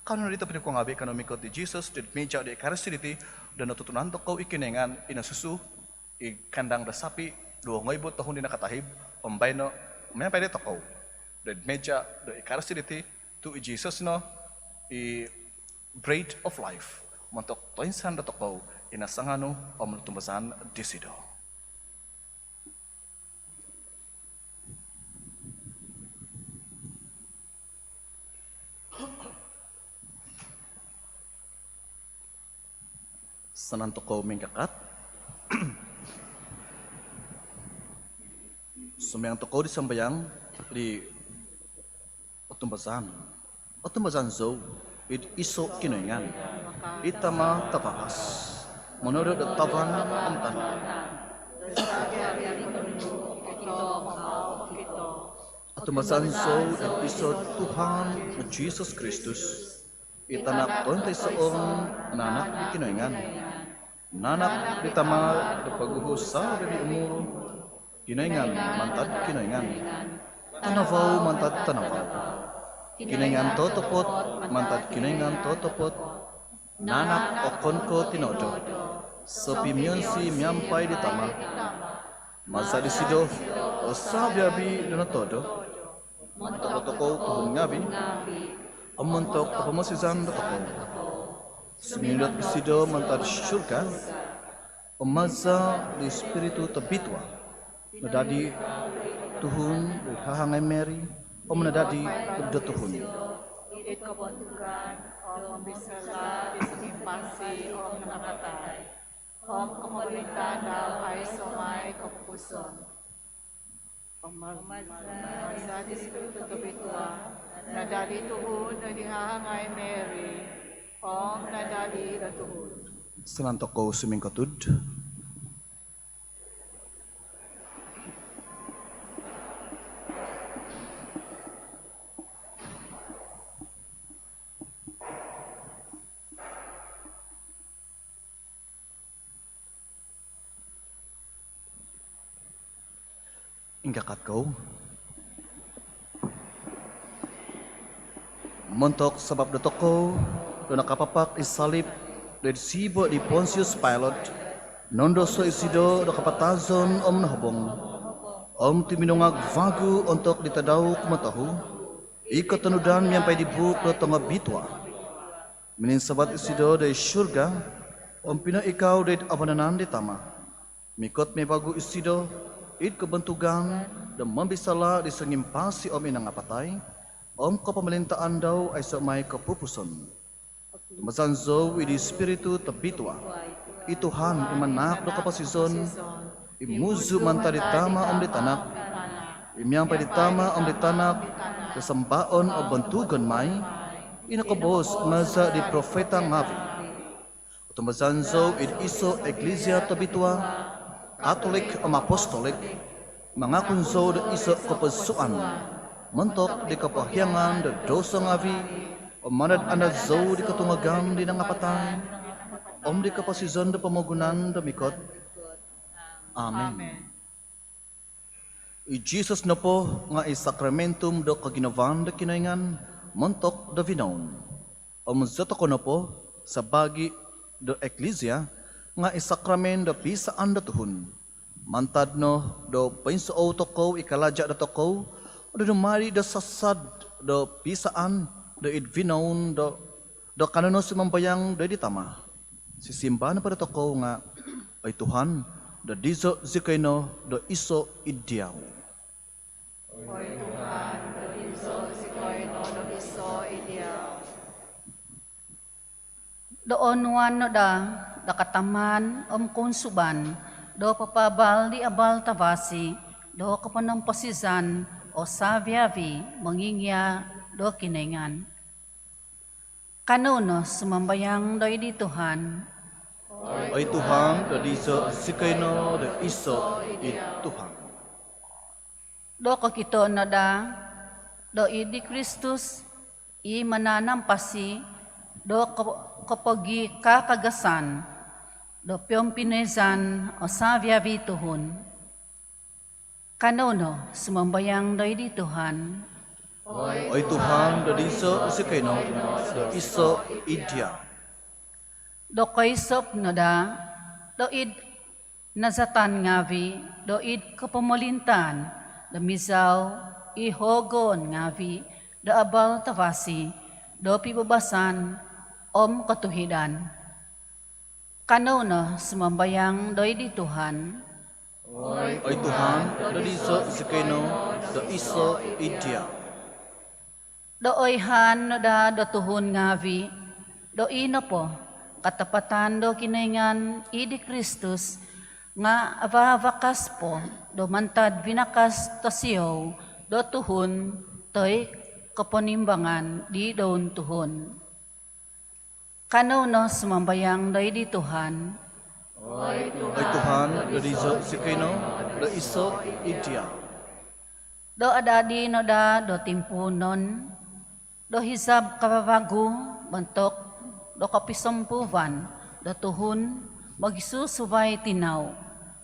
Kanou nodi tobpinai ngaavi', kanou mikot di Jisus doid mija' do Ikaristi diti do notutunan tokou i Kinoingan i nosusu id kandang do sapi' duvo ngoibu toun di nakatahib, om baino miampai dotokou doid mija' do Ikaristi diti tu' i Jisus no i Bread of Life montok toinsanan dotokou i nasanganu om notumbazaan disido. Insanan tokou mingkakat. Sumambayang tokou di sambayang di otumbazaan. Otumbazaan zou id iso' Kinoingan, i Tama' tavakas, monodo do tavan om tana'. Otumbazaan zou id iso' Tuhan Jisus Kristus, i Tanak tointoisoon, naanak di Kinoingan, naanak di Tama' do poguhu' savi-avi' umur. Kinoingan mantad Kinoingan, tanavau mantad tanavau, Kinoingan totopot mantad Kinoingan totopot, naanak okon ko' tinodo, sopimionsi miampai di Tama'. Maza' disido o savi-avi' do notodo. Montok dotokou tuhun ngaavi' om montok kopomosizan dotokou, suminudut isido mantad surga, om maza' di Ispiritu Tobitua nadadi tuhun di hahangai Mary, om nadadi do tuhun. Id kobontugan om mombisala' di songimpasi om nangapatai, om kopomolintaan dau aiso' mai kopupuson. Om maza' di Ispiritu Tobitua nadadi tuhun di hahangai Mary, om nadadi do tuhun. Insanan tokou sumingkotud. Ingkakat kou. Montok sabap dotokou do nakapapak id salib doid siiba' di Pontius Pilate, nondoso isido do kapatazon om nohobong, om tuminungag vagu ontok di tadau kumotohu, i kotonudan miampai di buuk do tongobitua. Mininsavat isido doid surga, om pinoikau doid avanan di Tama'. Mikot mai vagu isido id kobontugan do mombisala' di songimpasi om i nangapatai, om kopomolintaan dau aiso' mai kopupuson. Otumbazan zou id Ispiritu Tobitua, i Tuhan i manahak do koposizon, i muzu' mantad di Tama' om di Tanak, i miampai di Tama' om di Tanak do sambaon om bontugon mai, i nokoboos maza' di profeta ngaavi'. Otumbazan zou id iso' iklisia tobitua, katolik om apostolik. Mangakun zou do iso' kopodsuan montok di kopohiangan do douso ngaavi', om mandad-andad zou di kotungagan di nangapatai, om di koposizon do pomogunan do mikot. Amin. I Jisus nopo nga' i sakramentum do koginavaan do Kinoingan montok do vinoun. Om zi tokou nopo sabaagi do iklisia nga' i sakramen do piisaan do tuhun. Mantad no do poinsoou tokou i kalaja' dotokou do dumadi do sasad do piisaan do id vinoun do, do kanou no sumambayang do id di Tama'. Sisimbar nopo dotokou nga', "Oi Tuhan, dodizo' zikoi no do iso' id Diau." Oi Tuhan, dodizo' zikoi no do iso' id Diau. Do onuan no daa do katamaan om kounsuban do papaabal di abal tavasi do koponomposizan o savi-avi' mongingia' do Kinoingan. Kanou no sumambayang do id di Tuhan. Oi Tuhan, dodizo' zikoi no do iso' id Tuhan. Do kokito no daa do id di Kristus i mananampasi do ko-, kopogikakagasan do piompinizan o savi-avi' tuhun. Kanou no sumambayang do id di Tuhan. Oi Tuhan, do dizo zikoi no do iso id dia. Do koisop no daa do id nazatan ngaavi do id kopomolintaan do mizau i hogoon ngaavi do abal tavasi do pibabasan om kotuhidan. Kanou no sumambayang doid di Tuhan. Oi Tuhan, do dizo zikoi no do iso id dia. Do oihaan no daa do tuhun ngaavi do i nopo katapatan do Kinoingan id di Kristus nga avavakas po do mantad vinakas tosiou do tuhun toi koponimbangan di doun tuhun. Kanou no sumambayang doid di Tuhan. Oi Tuhan, do dizo zikoi no do iso id dia. Do adadi no daa do timpuunon do hizab kavavagu montok do kopisompuuvan do tuhun mogisusuvai tinau,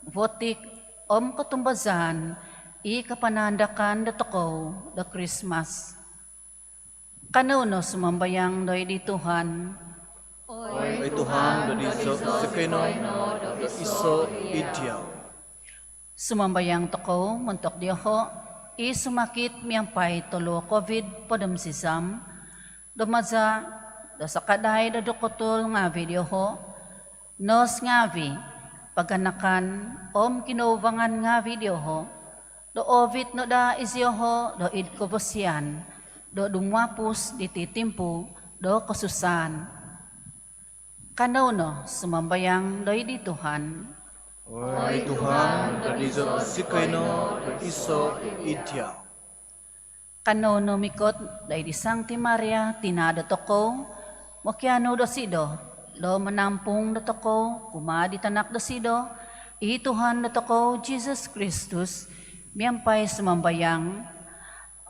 votik om kotumbazaan i kapanaandakan dotokou do Krismas. Kanou no sumambayang doid di Tuhan. Oi Tuhan, do dizo zikoi no do iso id dia. Sumambayang tokou montok dioho i sumakit miampai toluo Covid hopod om sizam, do maza do sakadai do dokotol ngaavi dioho, nos ngaavi, paganakan om kinouvangan ngaavi dioho, do oovit no daa izioho doid kovosian do dumuapus diti timpu do kosusaan. Kanou no sumambayang doid di Tuhan. Oi Tuhan, do dizo zikoi no do iso id dia. Kanou no mikot doid di Sangti Maria, tina dotokou, mokianu dosido do manampung dotokou kumaa di tanak dosido, i Tuhan dotokou Jesus Kristus, miampai sumambayang.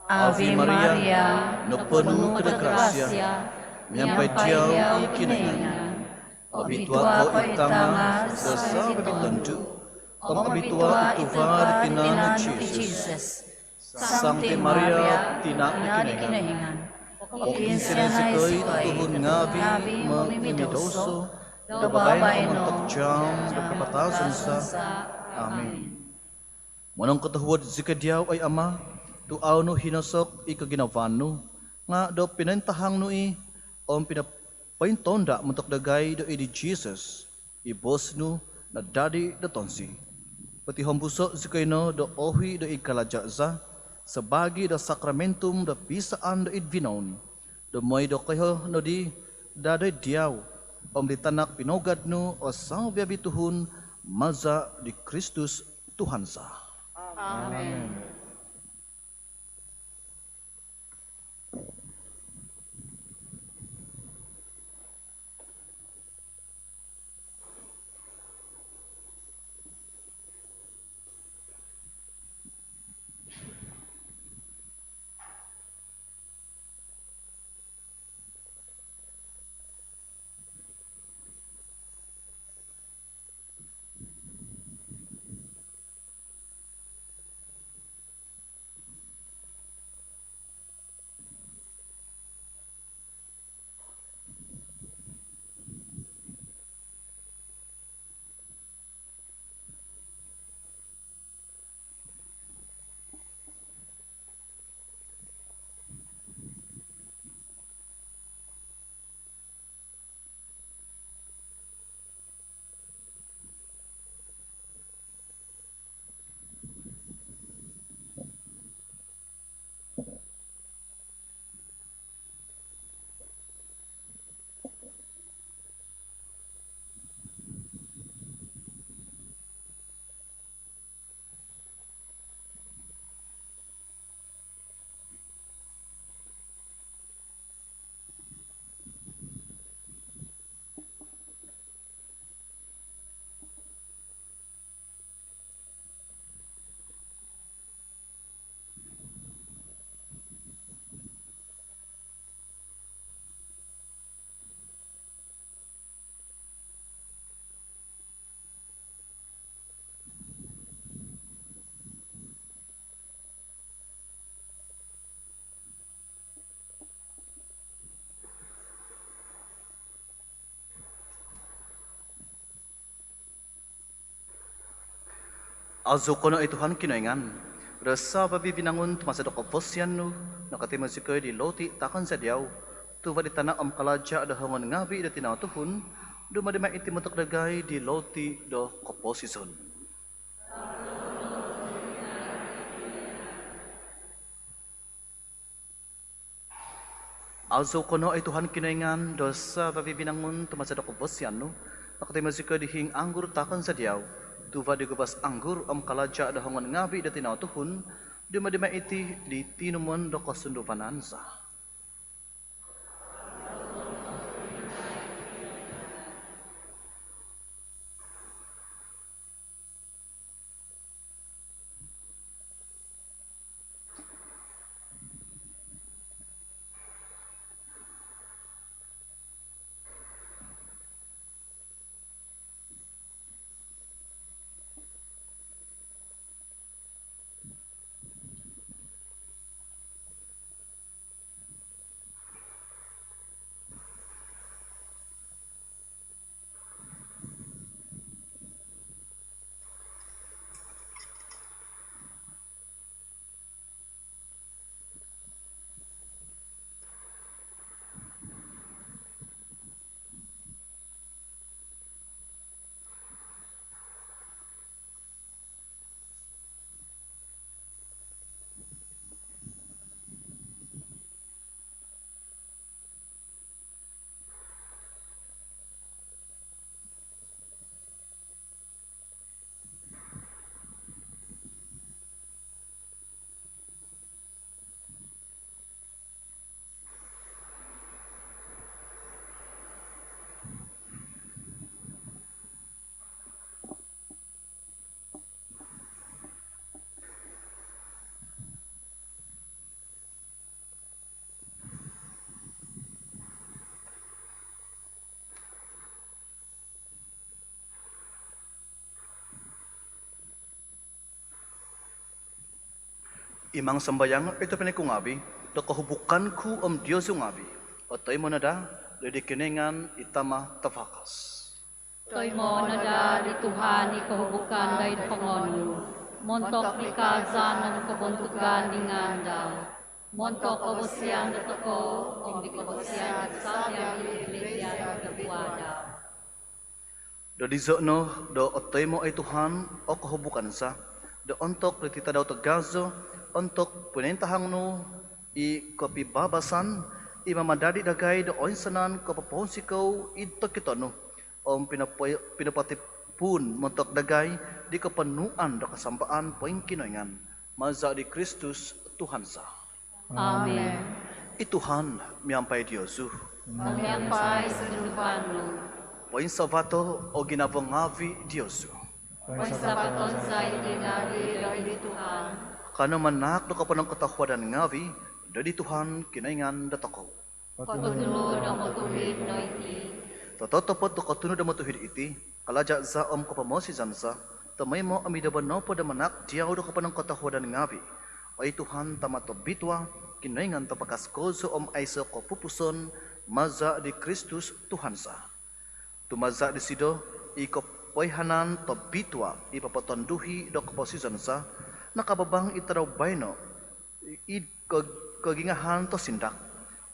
Ave Maria, noponu ko do grasia, miampai diau i Kinoingan. Obitua ko id tanga do saviavi tondu, om obitua i tuva di tinan nu Jesus. Sangti Maria, tina di Kinoingan, pokiinsianai zikoi tuhun ngaavi momimidouso, do baino om ontok jaam do kapatazon za. Amin. Monongkotohuod zikoi diau, oi Ama, tu au nu hinosok i koginavaan nu, nga do pinointahang nu i om pinopointonda montok dagai doid di Jesus, i boos nu nadadi do tonsi. Potihombuso zikoi no do ohi doid kalaja za sabaagi do sakramentum do pisaan doid vinoun, do moi do koiho nodi daa doid diau om di tanak pinougad nu o saviavi tuhun, maza di Kristus Tuhan za. Amin. Azou ko no oi Tuhan Kinoingan do savi-avi vinangun, tu maza do kavasian nu nokotimo zikoi di loti taakon za diau, tuva' di tana' om kalaja' do hongon ngaavi' do tinau tuhun, dumadi mai iti montok dagai di loti do koposizon. Azou ko no oi Tuhan Kinoingan do savi-avi vinangun, tu maza do kavasian nu nokotimo zikoi di hiing anggur taakon za diau, tuva' di guvas anggur om kalaja' do hongon ngaavi' do tinau tuhun, dumadi mai iti di tinumon do kosunduvanan za. Imang sambayang oi tobpinai ku ngaavi' do kohubukan ku om diozu ngaavi' otoimo no daa do di Kinoingan i Tama' tavakas. Toimo no daa di Tuhan i kohubukan doid hongon nu, montok di kaazaan om kobontugan di ngaan dau, montok kavasian dotokou om di kavasian do savi-avi di Eklisia do tua dau. Dodizo no do otoimo oi Tuhan o kohubukan za do ontok diti tadau tagazo, ontok poinintahang nu i kopibabasan, i mamadadi dagai do oinsanan kopopounsikou id tokito nu om pinopoi-, pinopotipuun montok dagai di koponuan do kasambaan poingkinoingan. Maza di Kristus Tuhan za. Amin. I Tuhan miampai diozu. Om miampai sunduvan nu. Poinsavato o ginavo ngaavi' diozu. Poinsavaton za iti ngaavi' doid Tuhan. Kanou manaak do koponongkotohuadan ngaavi' doid Tuhan Kinoingan dotokou. Kotunud om otuhid no iti. Tototopot do kotunud om otuhid iti, kalaja' za om kopomosizan za, tomoimo om id nombo nopo do manaak diau do koponongkotohuadan ngaavi', oi Tuhan, Tama' tobitua, Kinoingan tavakas kozo om aiso' kopupuson, maza di Kristus Tuhan za. Tu maza disido i kopoihanan tobitua i popotonduhi do koposizon za nakababang id tadau baino id ko-, kogingahan tosindak.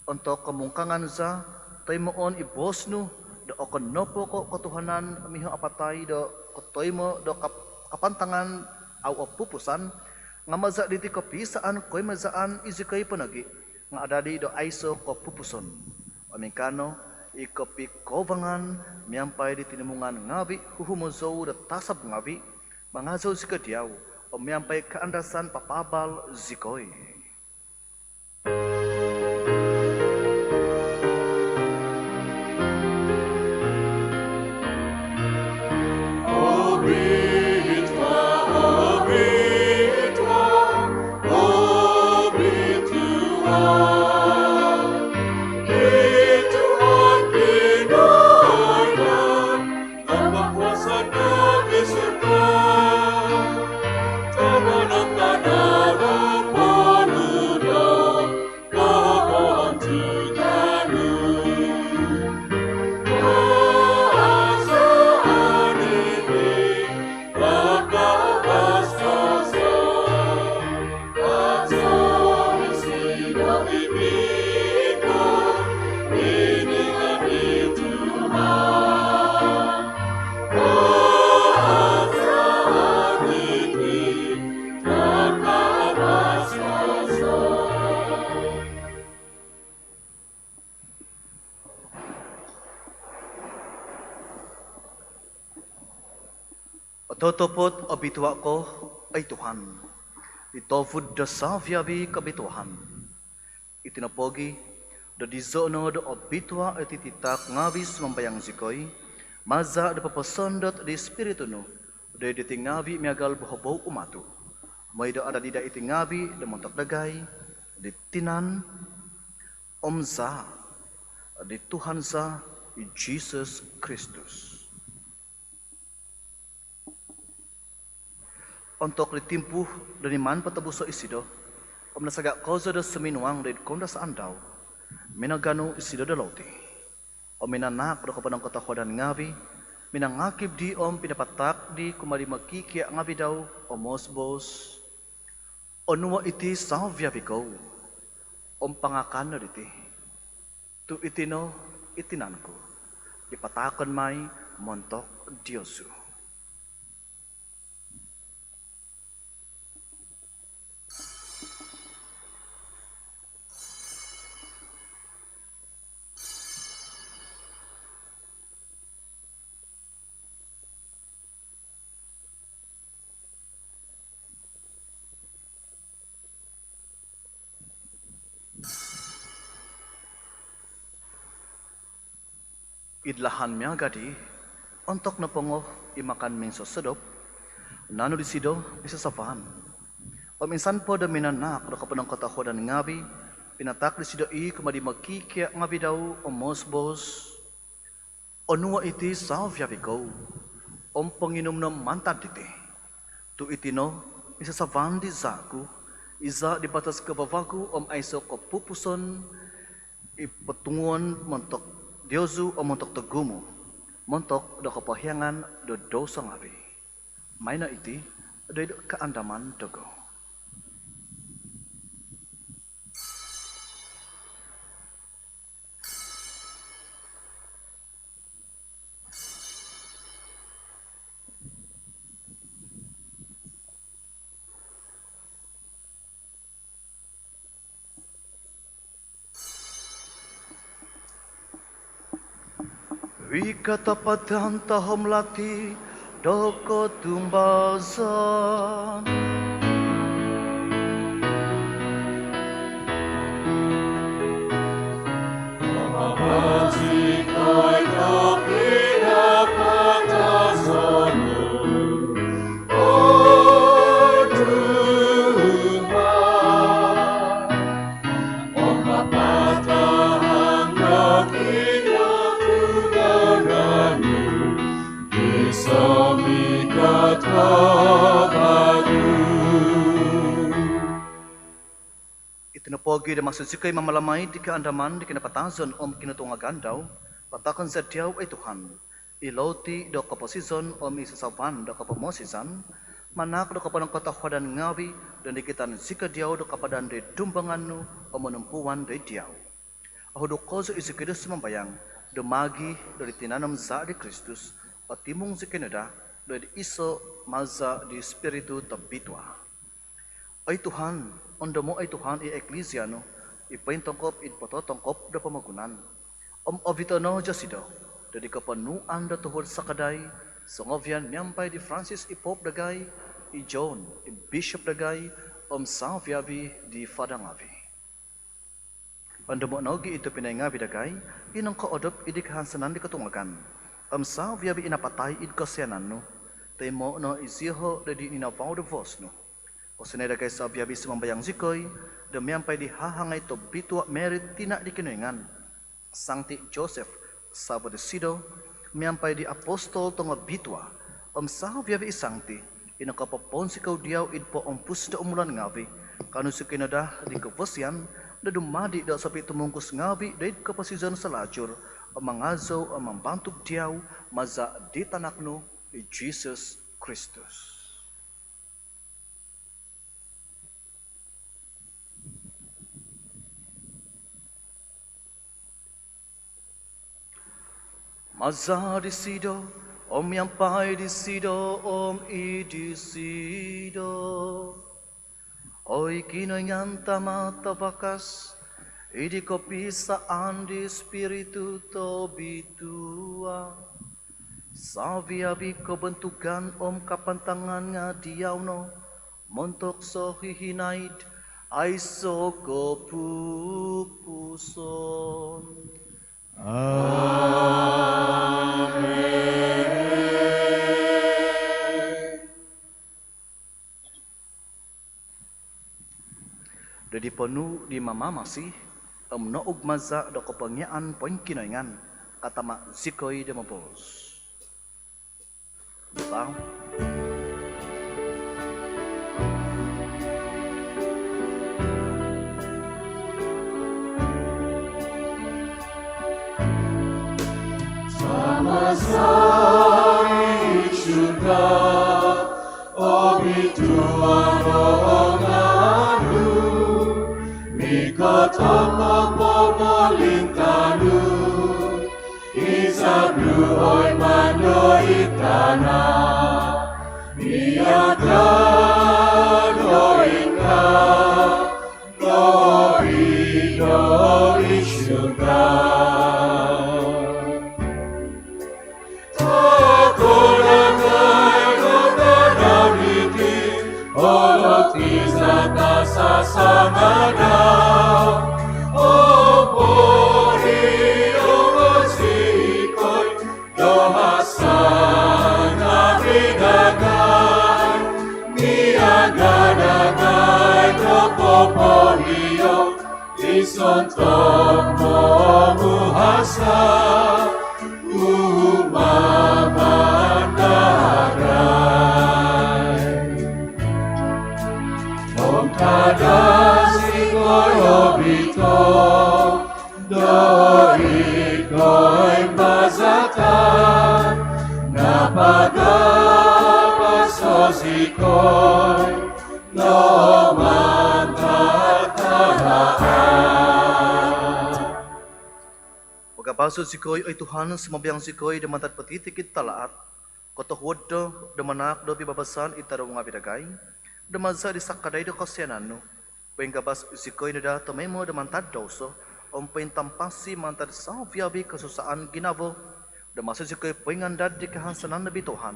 Ontok komungkangan za, toimoon i boos nu do okon nopo ko' kotuhanan miho apatai do kotoimo do kap-, kapantangan au opupusan, nga' maza diti kopiisaan koimazaan izikoi po nogi' nga' adadi do aiso' kopupuson. Om ingkaa no, i kopikovangan miampai di tinimungan ngaavi' huhumozou do tasab ngaavi', mangazou zikoi diau om miampai kaandasan papaabal zikoi. Ototopot obitua' ko, oi Tuhan, i tovud do savi-avi' kobituaan. Iti nopogi' do dizo' no do obitua' iti titaak ngavi', sumambayang zikoi, maza' do poposondot di Ispiritu nu do id iti ngavi' miagal bohobou umatu', moi do adadi daa iti ngavi' do montok dagai di tinan om zaa' di Tuhan za, i Jisus Kristus. Ontok di timpu do niman potobuso' isido om nasaga' kozo do suminuang do id koundasaan dau, minaganu isido do louti om minanaak do koponongkotohuadan ngavi', minangakib di om pinapataak di kumaa di mokikia' ngavi' dau om moos-boos: Onuo' iti savi-avi' kou om pangakan no diti, tu' iti no i tinan ku i pataakon mai montok diozu. Id lahan miaga' di, ontok nopongo i makan minsosodop, nanu disido i sasavan om insan po do minanaak do koponongkotohuadan ngavi', pinataak disido i kumaa di mokikia' ngavi' dau om moos-boos: Onuo' iti savi-avi' kou om ponginum no mantad diti, tu' iti no i sasavan di zaa' ku, i zaa' di batos kavavagu om aiso' kopupuson, i potunguon montok diozu om montok togumu', montok do kopohiangan do douso ngavi'. Maino iti do id kaandaman dogo. Wi katapadan tahom lati do kotumbazan. Iti nopogi' do maso zikoi mamalamai di kaandaman di kinapatazon om kinotungagan dau, pataakon za diau, oi Tuhan, i louti do koposizon om i sasavan do kopomosizan, manaak do koponongkotohuadan ngavi' do nigitan zikoi diau do kapadan do id dumbangan nu om monompuan do id diau. Ohuduk kozo i zikoi do sumambayang do maagi do di tinan om zaa' di Kristus, otimung zikoi no daa do id iso' maza' di Ispiritu Tobitua. Oi Tuhan, ondomo', oi Tuhan, i Eklisia nu i pointongkop id pototongkop do pomogunan om ovito' no dosido do id koponuan do tuhud sakadai songovian miampai di Francis i Pope dagai, i John i Bishop dagai om savi-avi' di fada ngavi'. Ondomo' nogi' i tobpinai ngavi' dagai i nongkoodop id di kahansanan di kotungagan om savi-avi' i napatai id kosianan nu. Toimo' no iziho' do id ninavau do bos nu. Kosianai dagai savi-avi', sumambayang zikoi do miampai di hahangai tobitua' Mary tina' di Kinoingan, Sangti Joseph savo' disido, miampai di apostol tongobitua' om savi-avi' i sangti i nokopoponsikou diau id poompus do umulan ngavi', kaanu zikoi no daa di kobosian do dumadi' do sopitumungkus ngavi' do id koposizon salajur om mangazou om mambantug diau maza' di tanak nu i Jisus Kristus. Maza' disido, om miampai disido, om id disido, oi Kinoingan Tama' Tavakas, id di kopisaan di Ispiritu Tobitua', Savi-avi kobontugan om kapantangan nga diau no, montok sohihinaid aiso kopupuson. Amen. Do di ponuu di Mamamasi om nougmaza do kopongiaan poingkinoingan, katama zikoi do moboos. Tau. Tama za i surga, obituanan o ngaan nu, mikot o pomolintaan nu, izab nu oi maan do id tana miaga do ingkaa nogi do id surga. Taako dagai do tadau diti o roti za tasasangadau, om poiho zikoi do hasa ngaavi dagai, miaga dagai do popoiho di sontob momuhasa kumaa dagai. Om kada zikoi ovito doid koimbazatan, nga pagapaso zikoi do mantad talaat. Pagapaso zikoi, oi Tuhan, sumabiang zikoi do mantad potitikid talaat, kotohuod no do manaak do pibabasan id tadau ngaavi dagai, do maza di sakadai do kosianan nu, poingabas zikoi no daa tomoimo do mantad douso, om pointampasi mantad savi-avi kosusaan ginavo, do maso zikoi poingandad di kahansanan nobitua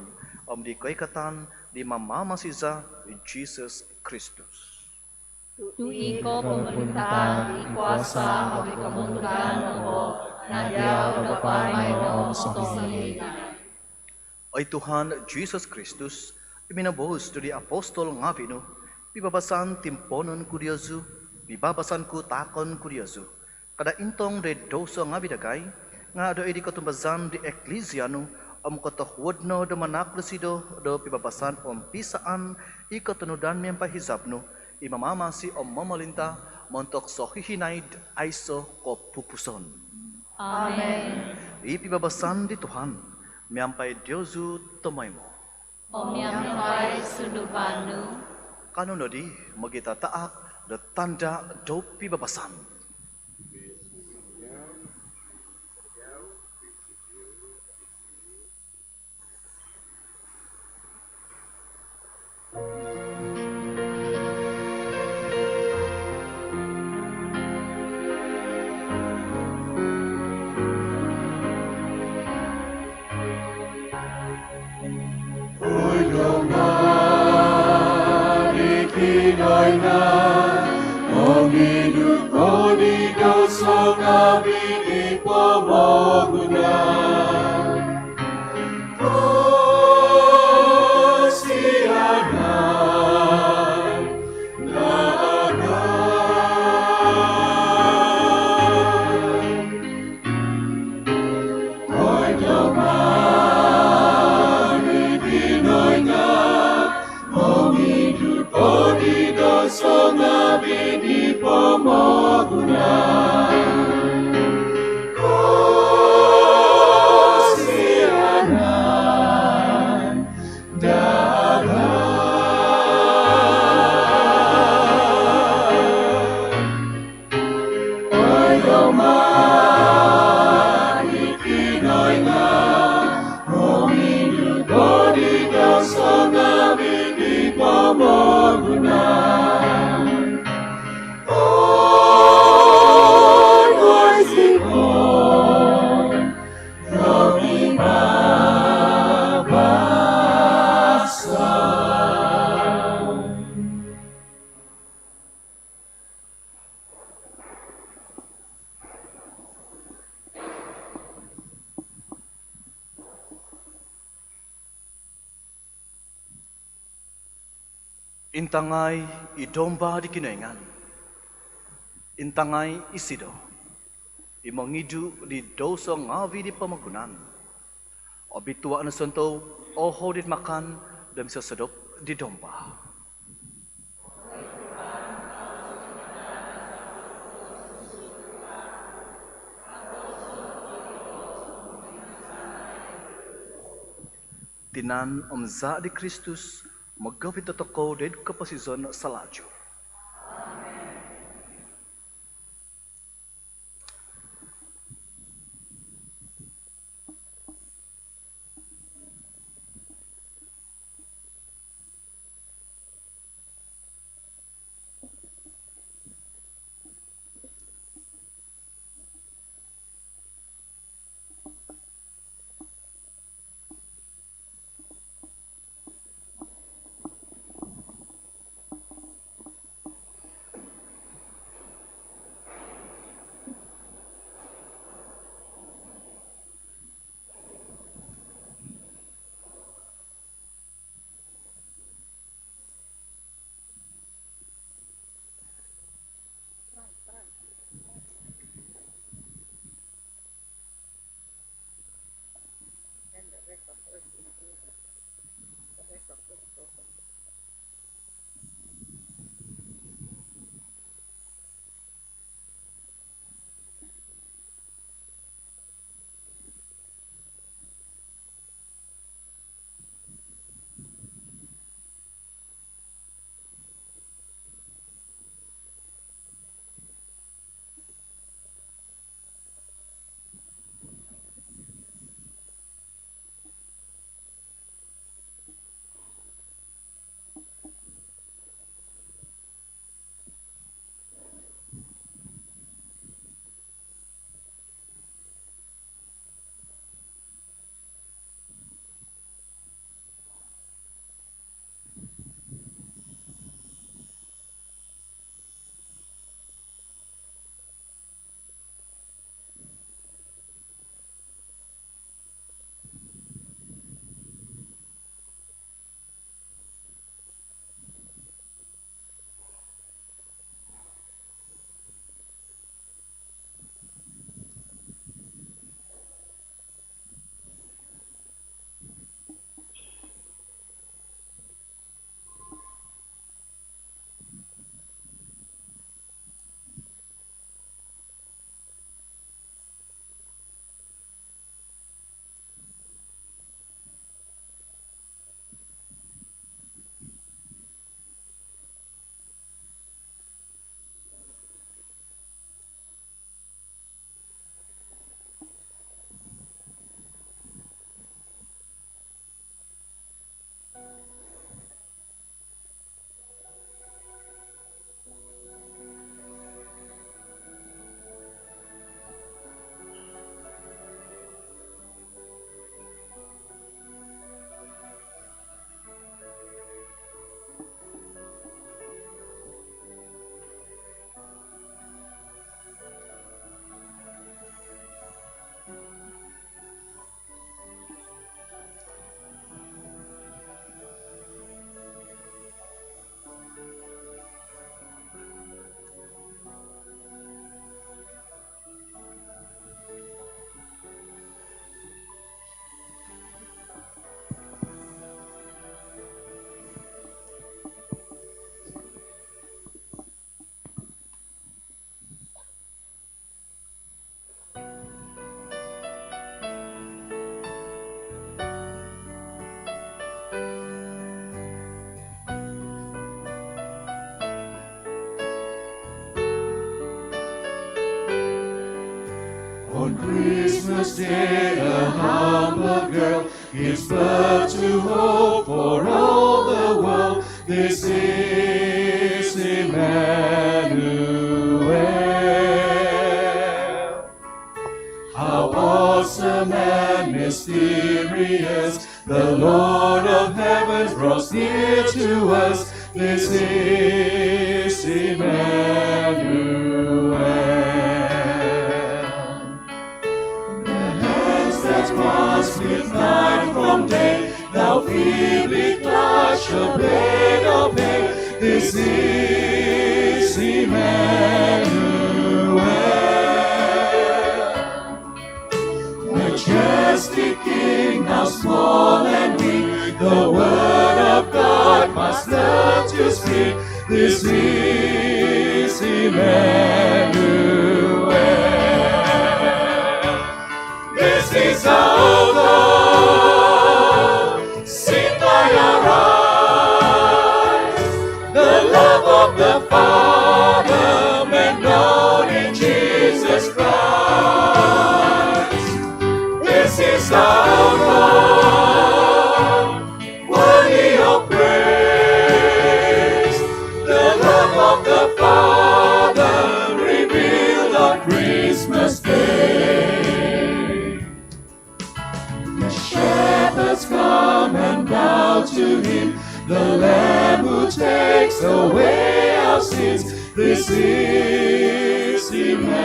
om di koikatan di Mamamasi za i Jesus Kristus. Tu iko pomolintaan, i kuasa om i kobontugan nopo nga diau do baino om sohihinaid. Oi Tuhan Jesus Kristus, i minoboos doid di apostol ngaavi nu, pibabasan timpoonon ku diozu, pibabasan ku taakon ku diozu. Kada intong doid douso ngaavi dagai, nga doid di kotumbazaan di eklisia nu, om kotohuod no do manaak dosido do pibabasan om pisaan i kotonudan miampai hizab nu, i mamamasi om momolinta montok sohihinaid aiso kopupuson. Amen. I pibabasan di Tuhan miampai diozu tomoimo. Om miampai sunduvan nu. Kanou nodi mogitataak do tanda do pibabasan. Oi Domba di Kinoingan, mongidu ko di douso ngaavi di pomogunan. Kosianan dagai. Oi Domba di Kinoingan, mongidu ko di douso ngaavi di pomogunan. Kosianan dagai. Oi Domba di Kinoingan, mongidu ko di douso ngaavi di pomogunan. Intangai i Domba di Kinoingan. Intangai isido i mongidu di douso ngaavi di pomogunan. Obitua no sontob ohou dit makan do misosodop di Domba. Tinan om zaa di Kristus mogovit dotokou doid koposizon salalaid. On Christmas Day, a humble girl gives birth to hope for all the world. This is Emmanuel. How awesome and mysterious, the Lord of heaven draws near to us. This is Emmanuel. The hands that once did night from day now feebly clutch a blade of hay. This is Emmanuel. Majestic King, how small and weak, the word of God must learn to speak. This is Emmanuel. This is our God, seen by our eyes. The love of the Father made known in Jesus Christ. This is our God, worthy of praise. The love of the Father revealed on Christmas Day. The shepherds come and bow to him, the Lamb who takes away our sins. This is Emmanuel.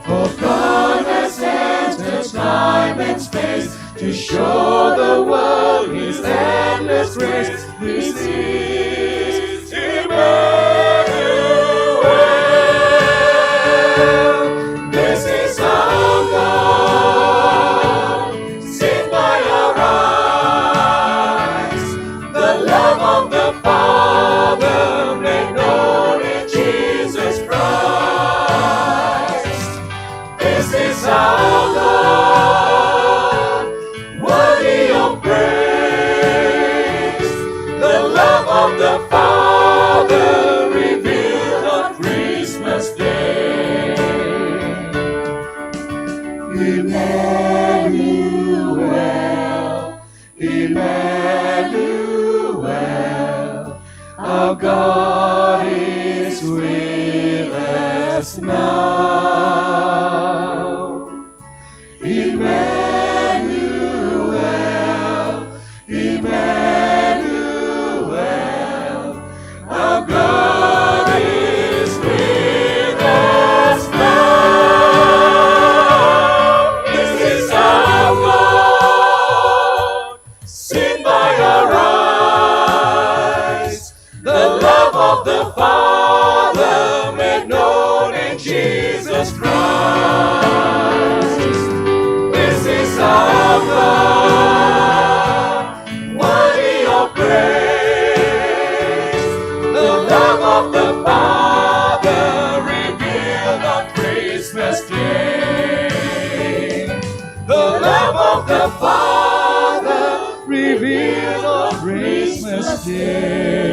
For God has entered time and space to show the world his endless grace. This is Emmanuel. This is our God, seen by our eyes. The love of the Father made known in Jesus Christ. This is our God, worthy of praise. The love of the Father revealed on Christmas Day. Emmanuel, Emmanuel, our God is with us now. Emmanuel, Emmanuel, our God is with us now. This is our God, seen by our eyes. The love of the Father made known in Jesus Christ. This is our God, worthy of praise. The love of the Father revealed on Christmas Day. The love of the Father revealed on Christmas Day.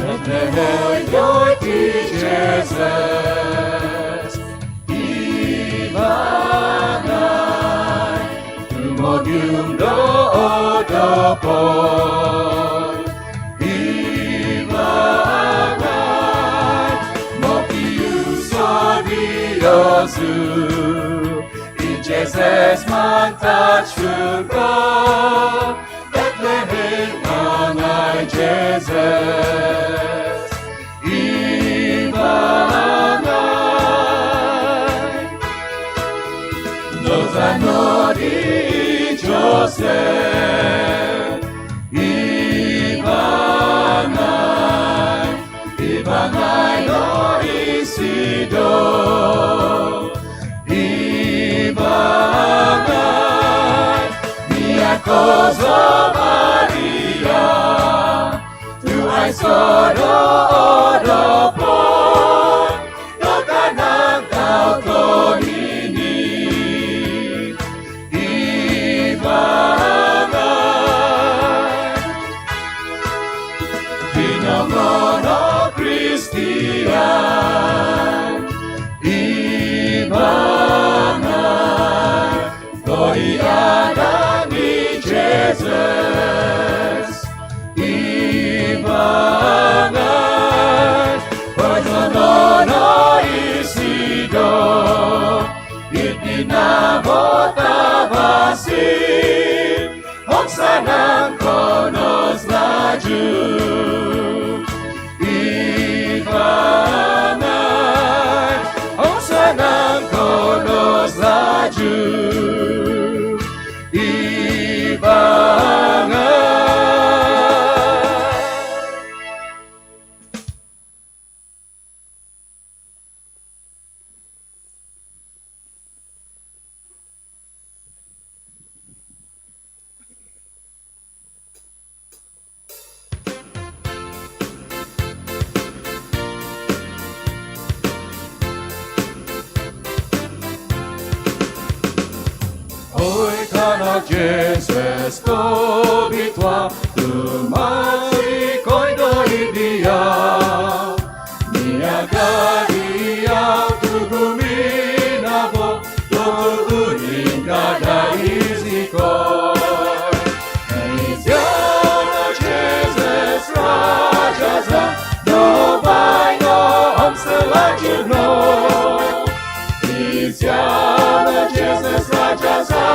Bethlehem, doid di Jesus i vangai, tumogium do odopon i vangai, mokiusod diozu i Jesus mantad surga. Bethlehem, vangai Jesus i vangai. Nozan no di Joseph i vangai, i vangai no isido i vangai, miakozo Maria, tu aiso do odopon do tanak dau tonini i vangai. Kinongono Kristian i vangai, toi adang Om sanang ko no salaju i vangai. Om sanang ko no salaju i vangai. Oi Tanak Jesus tobitua, tumasi koi doid Diau. Miaga Diau tu guminavo do tuhun ingkaa dai zikoi. Iziau no Jesus raja za, do baino om salaju no. Iziau no Jesus raja za,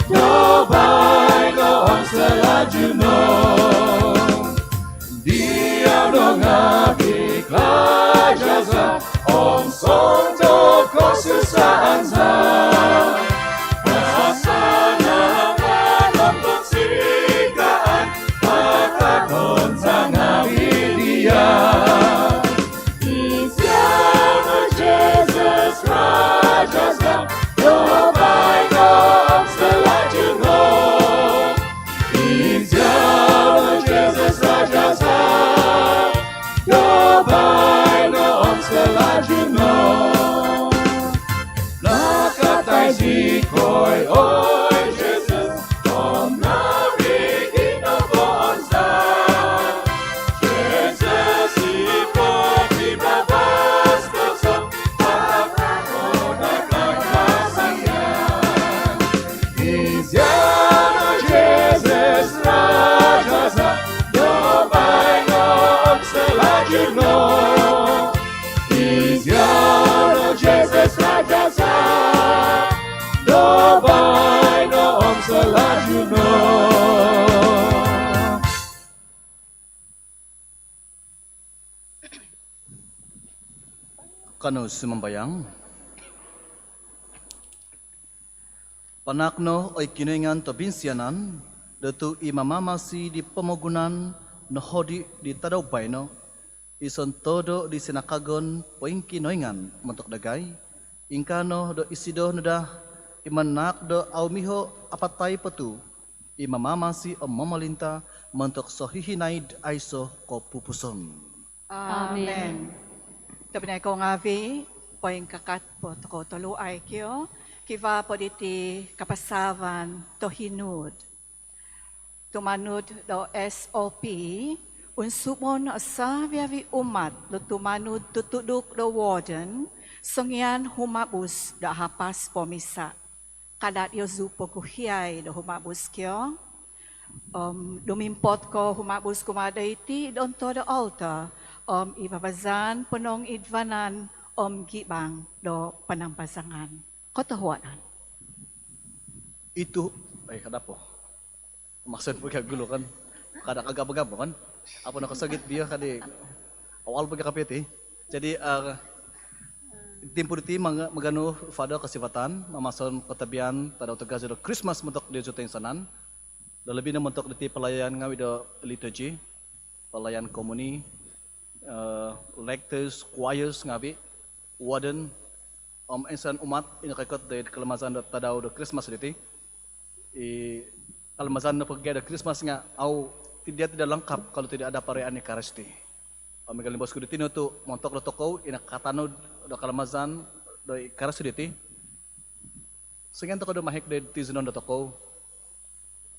do baino om salaju no. Diau no ngaavi' raja za om sontob kosusaan za. Asana panom tonsikaan, patakon za ngaavi' Diau. Iziau no Jesus raja za, do baino om salaju no. Iziau no Jesus raja za, do baino om salaju no. Nakatai zikoi, oi Jesus, om nabi kinopoon za. Jesus i poti babas koso, papa ko nakakasaya. Iziau no Jesus raja za, do baino om salaju no. Iziau no Jesus raja za, do baino om salaju no. Kanou sumambayang. Panaak no oi Kinoingan tobinsianan, do tu i mamamasi di pomogunan nohodi di tadau baino, i sontodo di sinakagon poingkinoingan montok dagai, ingkaa no do isido no daa i manaak do au miho apatai po tu i mamamasi om momolinta montok sohihinaid aiso kopupuson. Amen. Tobpinai kou ngaavi', poingkakat po tokou toluai kio, kivaa po diti kapasavan tohinuud. Tumanud do S O P, unsubon o savi-avi umat do tumanud tutuduk do warden songian humabus do hapas po misa. Kada diozu poguhiai do humabus kio. Om dumimpot ko humabus kumaa doiti do ontok do altar om ivavazan ponong id vanan om gibang do panambazangan. Kotohuadan. Itu, eh, kada po. Maksud po kio gulu kan. Kada kagabo-gabo kan. Apa nakasagit dia kadi awal po kio kapiti. Jadi, eh, timpu diti maga-, maganu Father kosivatan mamason kotobian Tadau Tagazo do Krismas montok diozu toinsanan. Do lobi no montok diti pelayan ngaavi' do liturgi, pelayan komuni, eh, lectors, choirs ngaavi', warden, om insan umat i nokoikot doid kalamazan do tadau do Krismas diti. I kalamazan nopo gia do Krismas nga au, tidak, tidak lengkap kalau tidak ada perayaan Ekaristi. Om i kolimbos ku diti no tu montok dotokou i nakatanud do kalamazan do Ekaristi diti, songian tokou do mahik doid tizonon dotokou,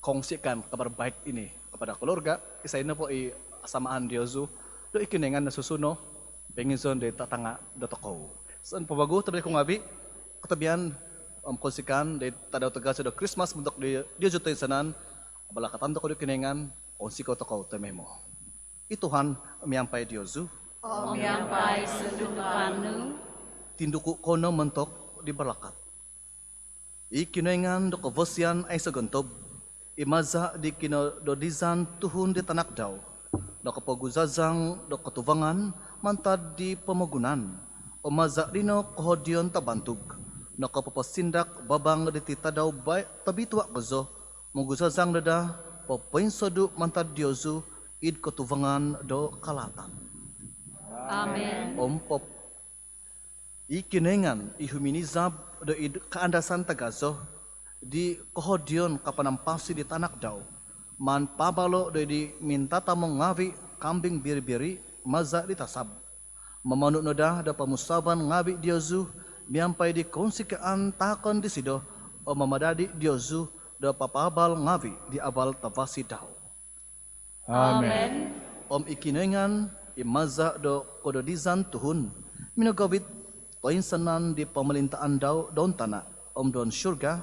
kongsikan kabar baik ini kepada keluarga, isai nopo i asamaan diozu, do i Kinoingan no susuno pengizon doid tatanga dotokou. Sontob vagu tobpinai kou ngaavi', kotobian om kongsikan doid Tadau Tagazo do Krismas montok di, diozu toinsanan, abalakatan tokou do Kinoingan, onsikou tokou tomoimo. I Tuhan miampai diozu. Om miampai sunduvan nu. Tinduku kou no montok di balakat. I Kinoingan do kavasian aiso' gontob, i maza' di kinododizan tuhun di Tanak dau, do kopoguzazang do kotuvangan mantad di pomogunan, om maza' dino kohodion tabantug, nokopoposindak babang diti tadau bai-, tobitua' kozo, moguzazang no daa popoinsodu' mantad diozu id kotuvangan do kalaatan. Amen. Om pop- I Kinoingan i huminizab do id kaandasan tagazo di kohodion kapanampasi di Tanak dau, maan paabalo' do id mintatamong ngaavi' kambing biri-biri maza' di tasab, mamanu' no daa do pomusaban ngaavi' diozu miampai di kounsikaan taakon disido, om mamadadi' diozu do papaabal ngaavi' di abal tavasi dau. Amen. Om i Kinoingan, i maza' do kododizan tuhun, minogovit toinsanan di pomolintaan dau doun tana' om doun surga,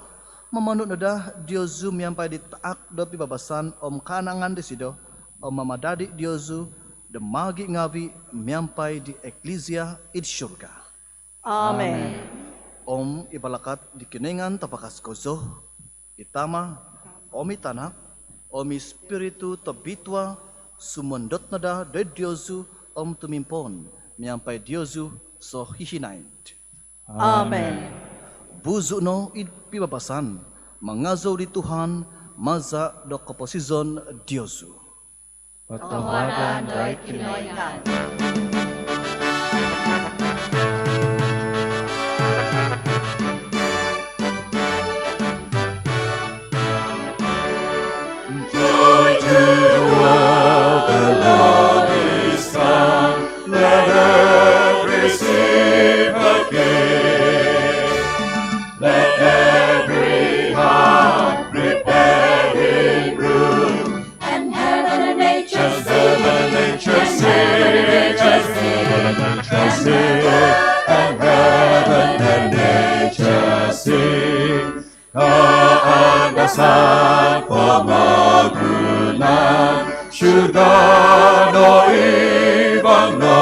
mamanu' no daa diozu miampai di taak do pibabasan om kaanangan disido, om mamadadi' diozu do maagi' ngaavi' miampai di eklisia id surga. Amen. Om i balakat di Kinoingan tapakas kozo, i Tama', om i Tanak, om i Spiritu Tobitua', sumondot no daa do id diozu om tumimpoon miampai diozu sohihinaid. Amen. Buzu' no id pibabasan, mangazou di Tuhan maza' do koposizon diozu. Kotohuadan doid Kinoingan. Joy to the world, the Lord is come. Let earth receive her King. Let every heart prepare him room. And heaven and nature sing. And heaven and nature sing. And heaven and nature sing. And heaven and nature sing. Kaandasan pomogunan, surga noivang no.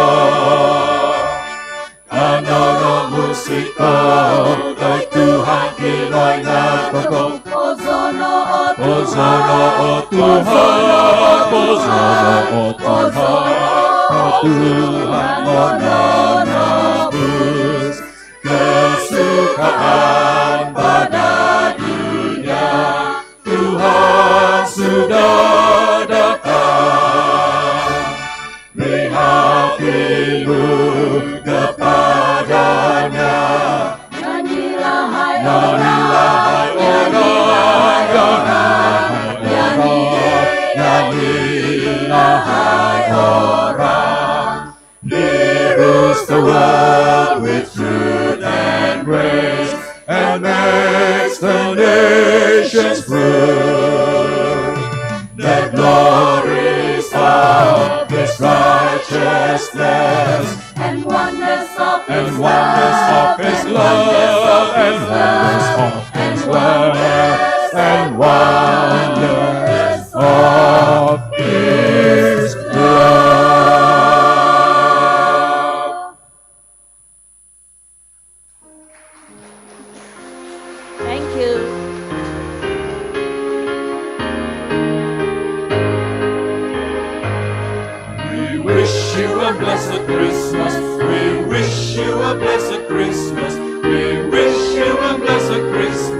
Kanou no musiko doid Tuhan Kinoingan tokou. Hosana, Hosana, o Tuhan, Hosana, o Tuhan, o Tuhan mononobus. Kesukaan pada dunia, Tuhan sudah datang. Beri hatimu kepada-Nya. Nyanyilah, hai orang, nyanyilah, hai orang, nyanyilah, hai orang. Fills the world with truth and grace, and makes the nations prove the glories of His righteousness, and wonders of His love, and wonders of His love, and wonders of His love, and wonders of His love. Thank you. We wish you a blessed Christmas. We wish you a blessed Christmas. We wish you a blessed Christmas.